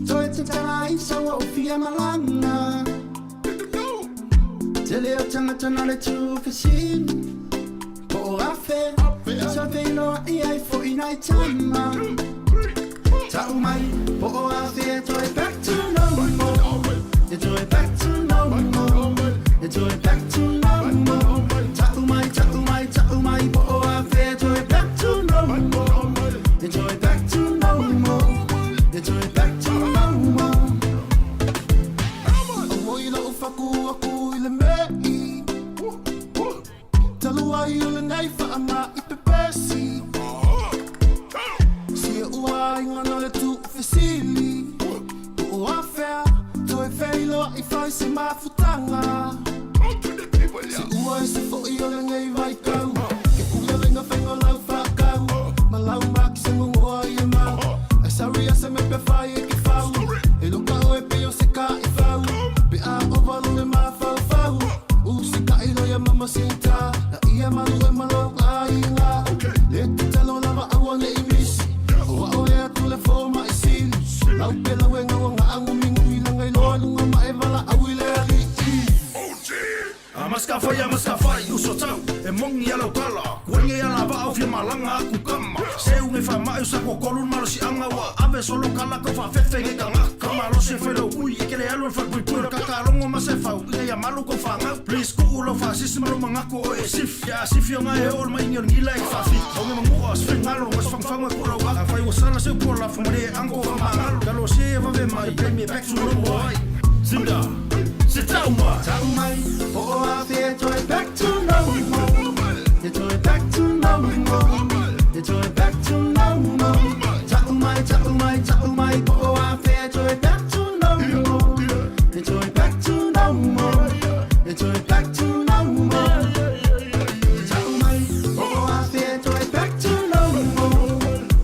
Toi te tala i saua o fia malanga Te leo tangata na le tūwhesini Po o afe Sa whailoa i ai fo i nai tama Tau mai po o afe Toi back to normal E toi back to normal E toi back to normal Tau mai, tau mai, tau mai Po o afe Toi back to normal E toi back to normal E toi back to normal Oi lau faku aku i le mei Talu ai o le nei whaama i pe pesi Si e ua i ngana le tu fesili Po o a Toi whailoa i whai se mafutanga Se ua e se fo i o le ngei vai kau Ke uia lenga whenga lau whakau Ma lau maki se ngongoa i e mau Ai sorry asa me pe whai e ke whau E loka o e pe o se ka i whau E moni ia lau tala, kuai ia la vaa o fia malaga aku kama. Seu nge faamaʻi o sa kuatolu le malosiaga ua ave solo kala kau faafefe i tagata. Malosi e fai lau ui e kele alu e falepuipui o le kakalogo ma se fau ina ia malu kou fanau. Please kuu lau faasisi ma lou manatu o oe e sifi. Ia a sifi o gae e oo le maʻigi o le gila e faafiki. O ge manuʻa se figalo ma se fagufagu e kuu lau aka. Afai ua sala se upu o lafo malie e ago faamagalo. Talosia ia vave mai taimi e back to normal ai. Zinda, se tau mai. Tau mai, po o afea e toe back to normal. E toe back to normal. E toe back to normal. Tau mai, tau mai, tau mai, po o afea e toe back to normal. E toe back to normal. E toe back to normal. Tau mai, po o afea e toe back to normal.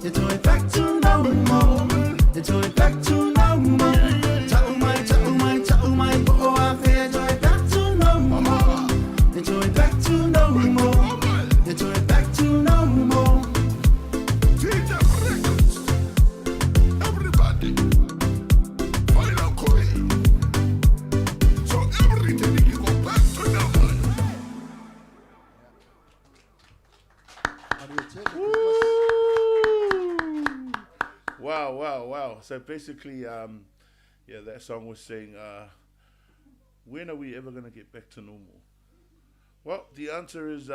E toe back to normal. E toe back to normal. Tau mai, tau mai, tau mai, po o afea e toe back to normal. E toe back to normal. E toe back to normal. TJ Records. Everybody, find out Koi. So everything can go back to normal. Woo! Wow, wow. So basically, yeah, that song was saying, when are we ever going to get back to normal? Well, the answer is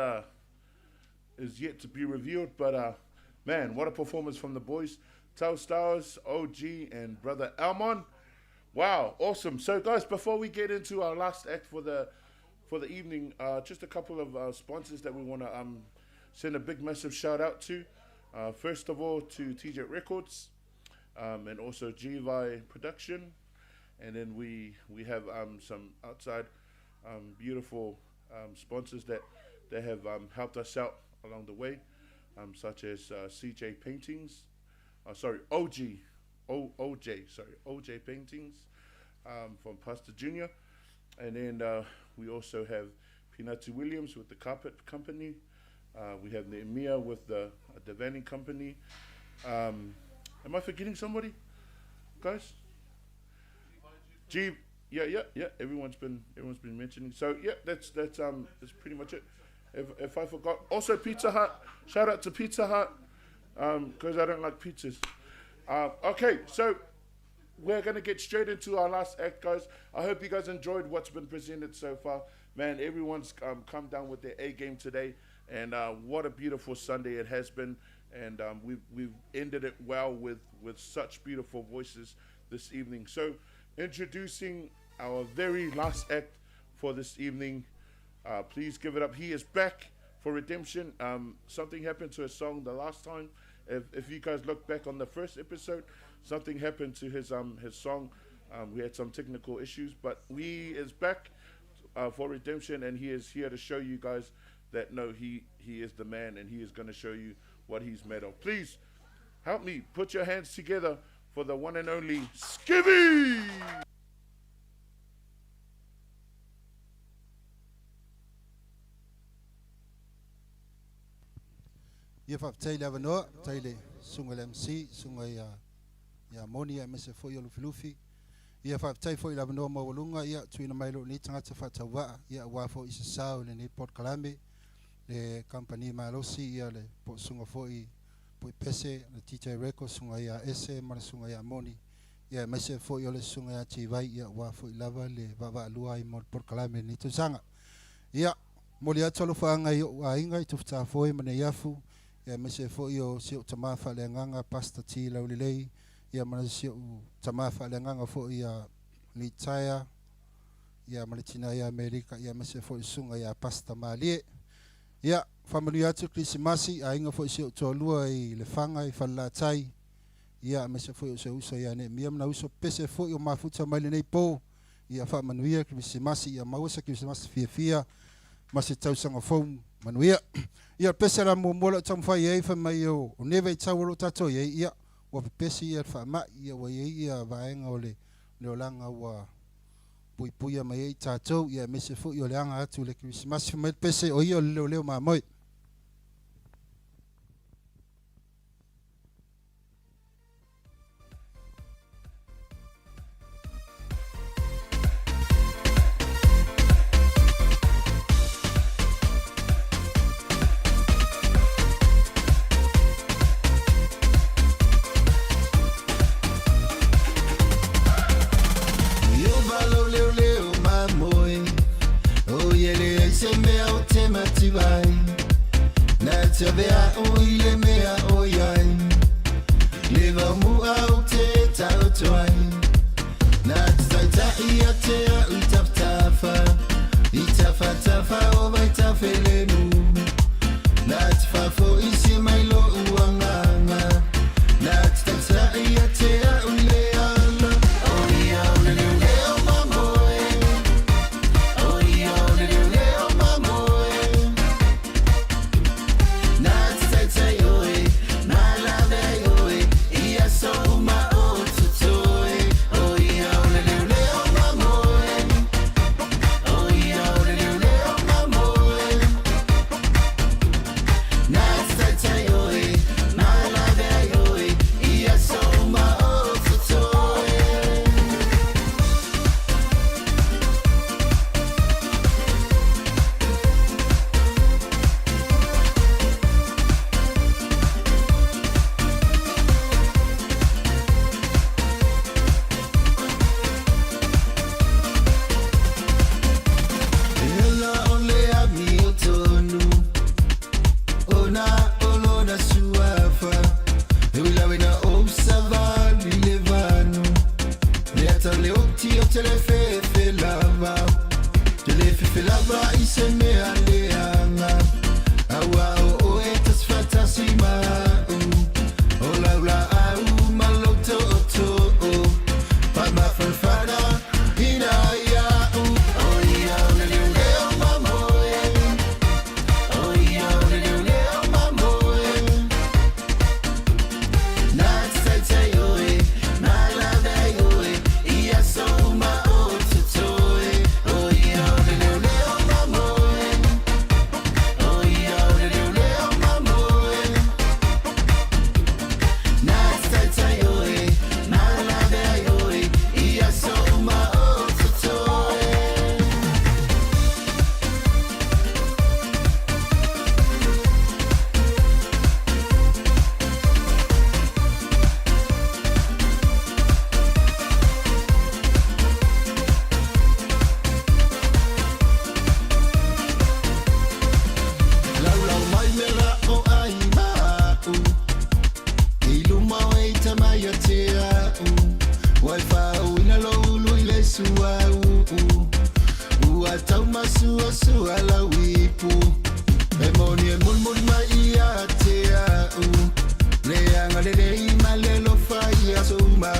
yet to be revealed, but man, what a performance from the boys. Tell Stars, OG, and brother Elmon. Wow, awesome. So, guys, before we get into our last act for the evening, just a couple of sponsors that we want to send a big, massive shout out to. First of all, to TJ Records, and also GVI Production, and then we have some outside beautiful sponsors that have helped us out along the way, such as CJ Paintings, sorry, OG, O OJ, sorry, OJ Paintings from Pastor Junior, and then we also have Pinatu Williams with the Carpet Company. We have Nehemiah with the Devani Company. Am I forgetting somebody, guys? G, yeah. Everyone's been mentioning. So yeah, that's pretty much it. If I forgot, also Pizza Hut. Shout out to Pizza Hut, because I don't like pizzas. Okay, so we're gonna get straight into our last act, guys. I hope you guys enjoyed what's been presented so far. Man, everyone's come down with their A game today, and what a beautiful Sunday it has been. And we've ended it well with such beautiful voices this evening. So, introducing our very last act for this evening. Please give it up. He is back for redemption. Something happened to his song the last time. If you guys look back on the first episode, something happened to his song. We had some technical issues, but we is back for redemption, and he is here to show you guys that no, he is the man, and he is going to show you what he's made of. Please help me put your hands together for the one and only Skivvy. Ia faafetai le avanoa, tai le susuga le MC, susuga ia ia Moni aemaise foi o Lufilufi. Ia faafetai foi i le avanoa maualuga ia tuuina mai lou nei tagata faatauvaa ia auā foi se sao i lenei polokalame le kamupani malosi ia le po o susuga foi Puipese le TJ Records susuga ia Ese ma le susuga ia Moni ia aemaise foi o le susuga ia Tivai ia auā foi lava le vaavaalua ai mo le polokalame i lenei tausaga. Ia momoli atu alofaaga i o'u aiga i Tufutafoe ma Neiafu ia aemaise foi o si o'u tamā faaleagaga Pastor T Laulelei ia ma si o'u tamā faaleagaga foi ia Litaea ia ma le tinā ia Amerika ia aemaise foi le susuga iā Pastor Malie. Ia faamanuia atu le Kerisimasi aiga foi si o'u toalua i Lefaga i Falelatai ia aemaise foi o si o'u uso ia Neemia ma na uso pese foi o mafuta mai lenei pō. Ia faamanuia le Kerisimasi ia maua se Kerisimasi fiafia ma se tausaga fou manuia. Ia pese la muamua la'u taumafai ai fai mai o nei vaitau o loo tatou i ai ia ua pepesi ia le faama'i ia ua i ai ia vaega o le le olaga ua puipuia mai ai tatou ia aemaise foi o le aga atu i le Kerisimasi fai mai le pese o ia o le leoleo mamoe. te avea o i le mea o iai Le vau mua o te tauto ai Nā te taitai a te au i tafatafa I tafatafa o vai tafelemu Nā te faafoisi mai lo'u agaga Nā te taitai a te au i le ala O ia o le leoleo mamoe O ia o le leoleo mamoe Nā te taitai oe Ma lave ai oe I aso uma o totoe O ia o le leoleo mamoe O ia o le leoleo mamoe Nā te taitai oe Ma lave ai oe I aso uma o totoe. E ola o le amiotonu Ona o lona suafa E ui na o savali le vanu Le ata le oti o te le fefe lava Te le fefe lava i se mea leaga Aua o oe tas fatasi ma'u O lau la'au ma lou to'oto'o Fa'amafanafana ina ia'u O ia o le leoleo mamoe O ia o le leoleo mamoe Nā te taitai oe Ma lave ai oe I aso uma o totoe O ia o le leoleo mamoe O ia o le leoleo mamoe Nā te taitai oe Ma lave ai oe I aso uma o totoe. Laulau mai mea o ai ma'u I luma o e tamai a te a'u Ua e fāuina lou ulu i le suauu Ua taumasuasua lau ipu E moni e mulimuli mai ia te a'u Le agalelei ma le alofa i aso uma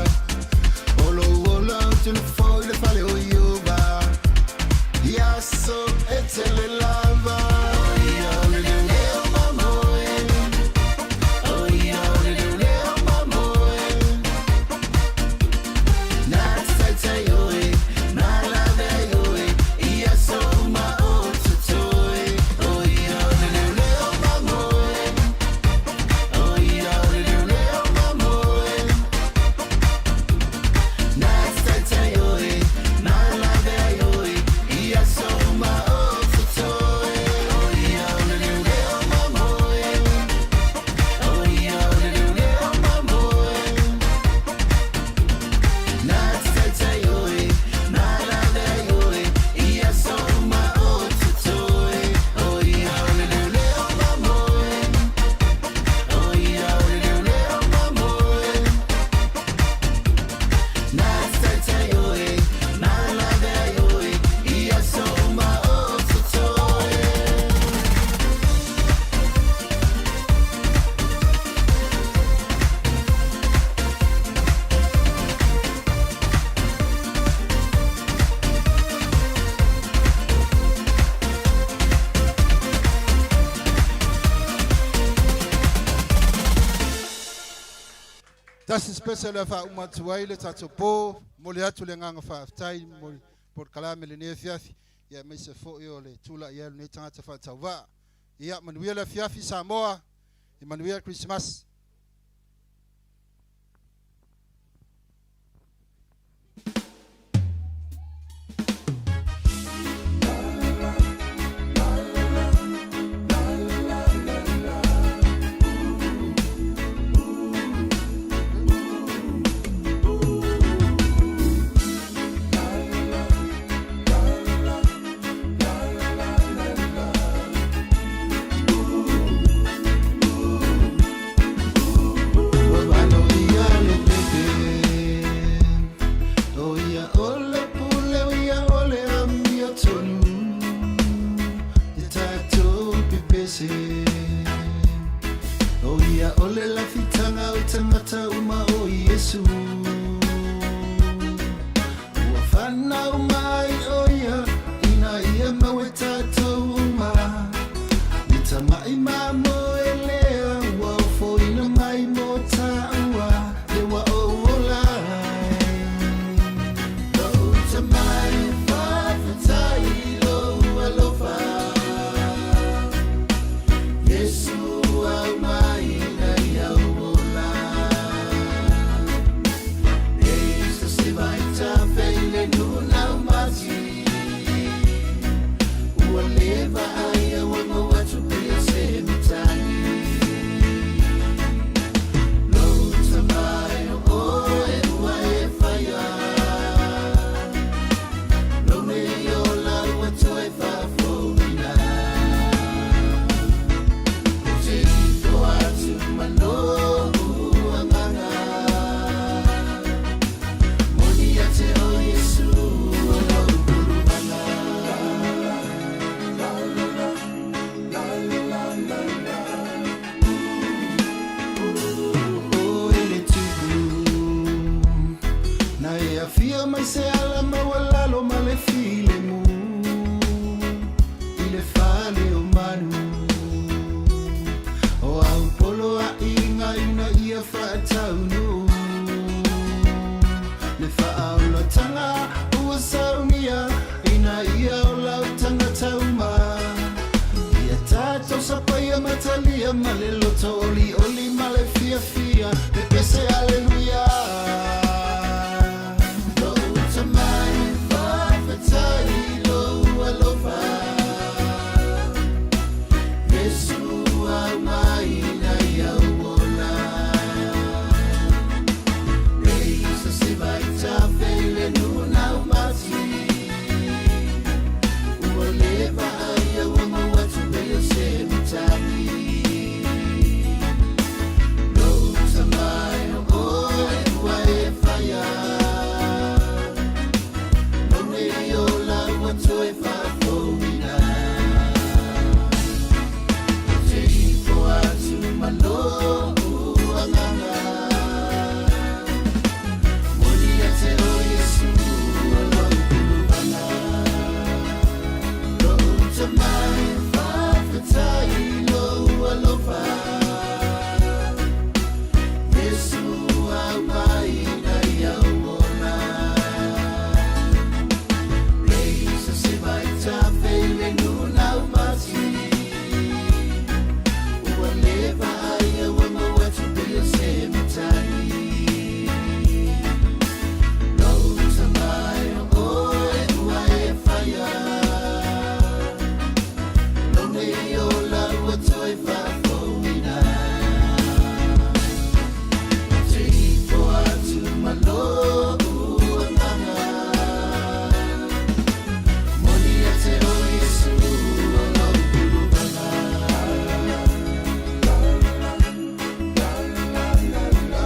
O lou ola ou te nofo i le fale o Ieova I aso e tele lava. O ia o le leoleo mamoe O ia o le leoleo mamoe Nā te taitai oe Ma lave ai oe I aso uma o totoe O ia o le leoleo mamoe O ia o le leoleo mamoe Nā te taitai oe Ma lave ai oe I aso uma o totoe O ia o le leoleo mamoe O ia o le leoleo mamoe Nā te taitai oe Ma lave ai oe I aso uma o totoe O ia o le leoleo mamoe O ia o le leoleo mamoe Nā te taitai oe Ma lave ai oe I aso uma o totoe. Tasi special e faauma atu ai le tatou po, momoli atu le agaga faafetai mo le polokalame lenei afiafi, ia aemaise foi o le tulai ai o lenei tagata faatauvaa. Ia manuia le afiafi Samoa, ia manuia le Kerisimasi. Ia ole lafitaga o tagata uma o Iesu. Ua fanau mai o ia ina ia mau e tatou uma. Le tama'i mamoe lea ua ofoina mai mo tāua le ua ou ola ai. Lou tamai faafetai i lou alofa. Iesu aumai ina ia ou ola. E isa se vaitafe i le nuu mati. Ua le vaaia ua maua atu pea se matagi. Lou tamai o oe ua e faia. Lou nei ola ua toe faafouina. Ou te ifo atu ma lou agaga. Moni ia te oe Iesu o lou puluvaga. La la la la la la la. O e le tupu Na e afia mai se ala maualalo ma le filemu I le fale o manu O au polo aiga ina ia faataunu Le faaulataga ua saunia ina ia o lau tagata uma Ia tatou sapaia matalia ma le loto olioli ma le fiafia Pepese aleluia Lou tamai faafetai i lou alofa Iesu aumai ina ia ou ola E isa se vaitafe i le nuu mati Ua le vaaia ua maua atu pea se matagi Lou tamai o oe ua e faia Lou nei ola ua toe faafouina Ou te ifo atu ma lou agaga Moni ia te oe Iesu o lou puluvaga Lou tamai faafetai i lou alofa Iesu aumai ina ia ou ola E isa se vaitafe i le nuu mati Ua le vaaia ua maua atu pea se matagi Lou tamai o oe ua e faia Lou nei ola ua toe faafouina Ou te ifo atu ma lou agaga Moni ia te oe Iesu o lou puluvaga La la la la la la.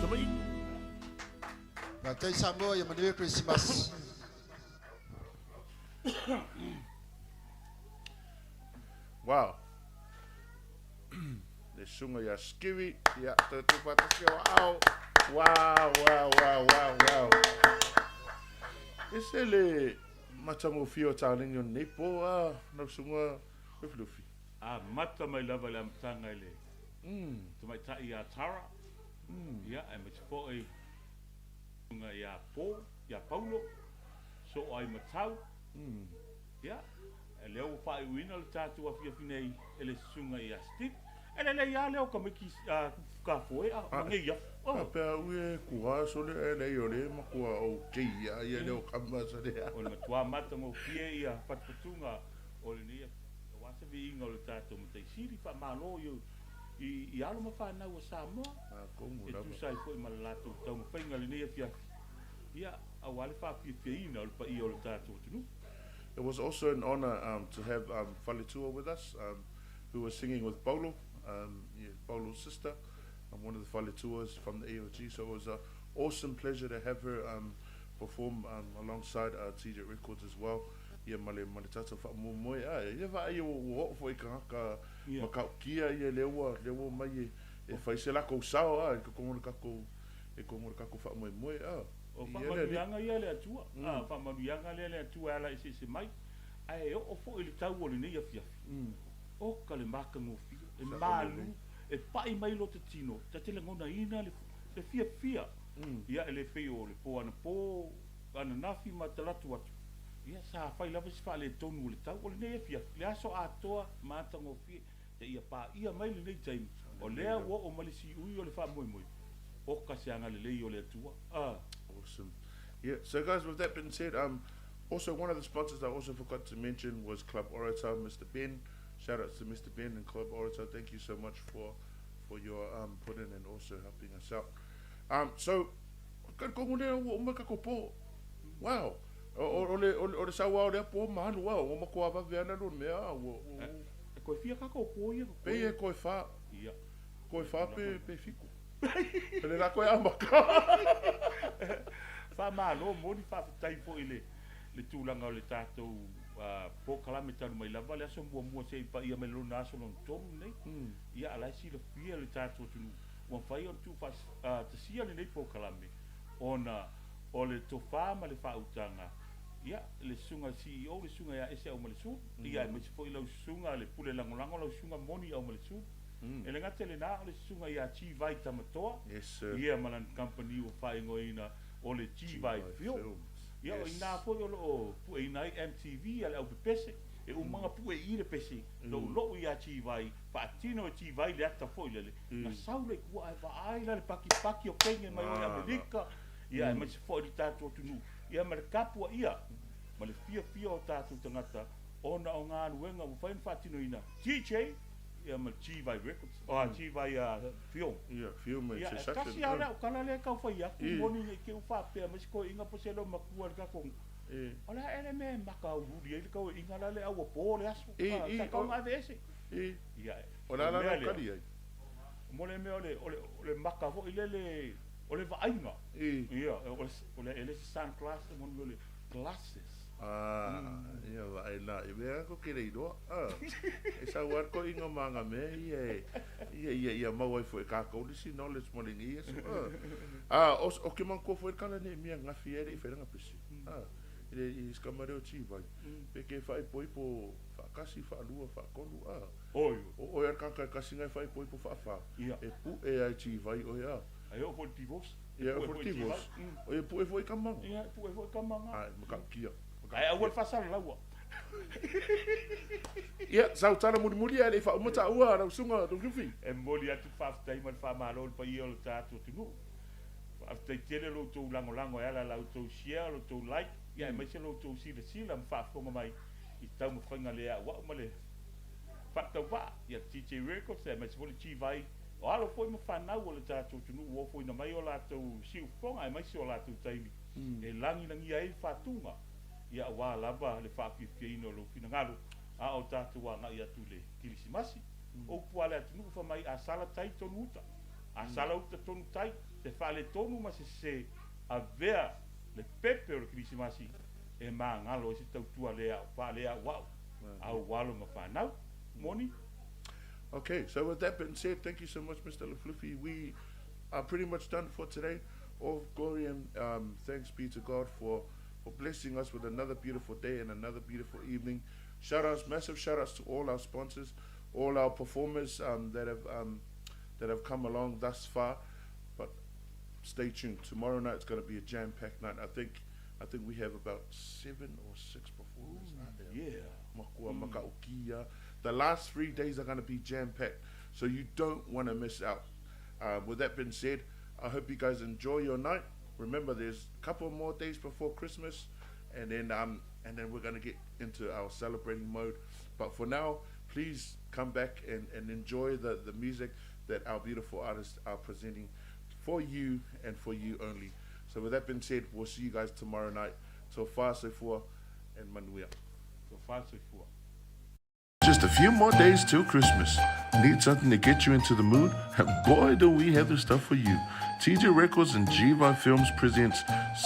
Tamai. Faafetai Samoa ia manuia Kerisimasi. Wow. Le susuga ia Skiwi, ia toe tuufaatasi o aao. Wow. Ese le matagofie o taleni o lenei po a lau susuga Lufilufi. Amata mai lava i le amataga i le tamaitai ia Tara, ia, aemaise foi susuga ia Po, ia Paulo, soo ai matau, ia, lea ua faaiuina le tatou afiafi nei e le susuga ia Steve. E lelei lava lea o tamaiti kafoea ma nei afu. A pea ui e kua sole e lei o le makua o kei ia ia leo kama sole. O le matua matagofie ia fatufatuga o lenei aua se viiga o le tatou Matai Sili faamalo i i alo ma fanau a Samoa Komu e lava. tusa ai foi ma le latou taumafaiga lenei afiafi ia aua le faafiafiaina o le paia o le tatou atunuu. It was also an honor to have Faletua with us, who was singing with Paulo, yeah, Paulo's sister, one of the Faletuas from the AOG. So it was an awesome pleasure to have her. perform um, alongside uh, TJ Records as well. Ia ma le, ma le tātou whaamoemoe. Ah, ia wha ia ua oo foi kangaka Ia. makaukia ia le ua, le ua mai e, e whai se lako sao, ah, e kongo le kako, e kongo le kako whaamoemoe, ah. O Ia le alii. faamanuiaga ia a le Atua, a, faamanuiaga lea a le Atua e ala eseese mai, ae oo foi i le tau o lenei afiafi, oka le matagofie, e malu, e pai mai lota tino, ta te lagonaina le, le fiafia, ia e le pei o le po anapo, ananafi ma talaatu atu, ia sa fai lava si faaletonu o le tau o lenei afiafi, le aso atoa matagofie, seia paia mai lenei taimi, o lea ua oo mai le siui o le faamoemoe, oka se agalelei o le Atua. A. Awesome. Yeah, so guys, with that being said, um, also one of the sponsors I also forgot to mention was Club Orator, Mr. Ben. Shout out to Mr. Ben and Club Orator. Thank you so much for for your um, put in and also helping us out. Um, so, ka kongo lea ua uma kako po. Wow. O, o, o le, o, le- o le saua o lea po mahanu wow. O makoa vave ana lo mea. Ua, ua, ua. E koe fia kako po ia ko Pe koe. e koe wha, Ia. koe wha pe, pe fiku. Pele la koe amaka. Faamalo moni faafetai foi i le le tulaga o le tatou polokalame talu mai lava le aso muamua seia paia mai le lona aso lona tolu lenei. Ia a la e silafia le tatou atunuu ua mafai ona tuufaatasia lenei polokalame ona o le tofa ma le faautaga ia le susuga i le CEO le susuga ia Ese Aumalesu ia aemaise foi lau susuga le pule lagolago lau susuga Moni Aumalesu. E le gata i lena o le susuga ia T-Vai Tamatoa Yes sir. ia ma lana kamupani ua faaigoaina o le T-Vai Film. Ia o Yes. inā foi o lo o pueina ai MTV a le aupepese, e uma ona pue i i le pese, loulou ia T-Vai, faatino e T-Vai le ata foi lele, na sau lea i tua ae vaai la le pakipaki o kenge mai o i Amerika, ia aemaise foi le tatou atunuu, ia ma le tapuaia ma le fiafia o tatou tagata ona o galuega ua mafai ona faatinoina TJ ia ma le T-Vai Records, o T-Vai Film. Ia, film e Ia, se e section. tasi lava le aukala lea e tau fai atu, I. moni ne i te i ua faapea mai se toeaina po o se loomatua i le tatou nuu. I. O le a ea le mea e makauliuli ai le tauaiga la le au ua po le aso, I, a i, tatau o- ona aveese. I. Ia, O le a o le la mea lau lea. kali ai? Mo le mea o le, o le, o le maka foi lele, o le vaaiga. I. Ia, o le, o le, e le se sunglass, mo le mea o le glasses. Ah, ia vaai la, i mea ko ke le iloa. Ah, e sau ar ko inga manga mea ia e, ia ia ia mau ai foi kākou le si knowledge mo le ngi aso. Ah, ah o, o ke manko foi kala ne mea ngafi e le i whairanga pesi. Ah, i le i skamareo chi vai. Pe ke whai poipo whaakasi, whaalua, whaakolu, ah. Oi, O oi ar kaka kasi ngai whai poipo whaawha. Ia. E pu e ai chi vai o ia. Ai o foi divorce. Ia, Pue o foi divorce. chi vai. O ia pu e foi kamanga. Ia, pue foi kamanga. Ai, maka kia. Ae aua le faasala laua. Ia, sau tala mulimuli ae le i faauma taua lau susuga Lufilufi. E momoli atu le faafetai ma le faamalo i le paia o le tatou atunuu. Faafetai tele lo outou lagolago e ala i la outou share, lo outou like, ia aemaise lo outou silasila ma faafofoga mai i taumafaiga le auau ma le faatauvaa ia le TJ Records aemaise foi le T-Vai o alo foi ma fanau o le tatou atunuu ua ofoina mai o latou siufofoga aemaise o latou taimi e lagilagia ai le faatuga ia aua lava le faafiafiaina o lou finagalo a o tatou agai atu i le Kilisimasi. O upu a le atunuu fai mai a sala tai tonu uta, a sala uta tonu tai, se faaletonu ma se sese avea le pepe o le Kilisimasi e magalo ai se tautua le faaleauau a ou alo ma fanau. Moni. Okay, so with that being said, thank you so much, Mr. Lufilufi. We are pretty much done for today. All glory and thanks be to God for blessing us with another beautiful day and another beautiful evening. Shout outs, massive shout outs to all our sponsors, all our performers that have come along thus far. But stay tuned. Tomorrow night's going to be a jam-packed night. I think we have about 7 or 6 performers out there. Yeah. Makua, Makaukia. The last 3 days are going to be jam-packed, so you don't want to miss out. With that being said, I hope you guys enjoy your night. Remember, there's a couple more days before Christmas, and then we're going to get into our celebrating mode. But for now, please come back and enjoy the music that our beautiful artists are presenting for you and for you only. So with that being said, we'll see you guys tomorrow night. So far, so far, and manuia. So far, so far. Just a few more days till Christmas. Need something to get you into the mood? Boy, do we have the stuff for you. TJ Records and GVI Films presents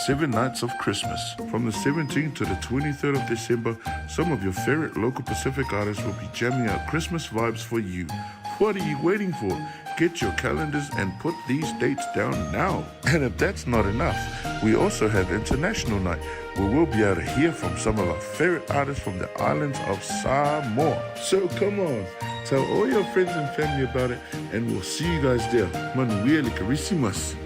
Seven Nights of Christmas. From the 17th to the 23rd of December, some of your favorite local Pacific artists will be jamming out Christmas vibes for you. What are you waiting for? Get your calendars and put these dates down now. And if that's not enough, we also have International Night, where we'll be able to hear from some of our favorite artists from the islands of Samoa. So come on, tell all your friends and family about it, and we'll see you guys there. Manuia le Christmas.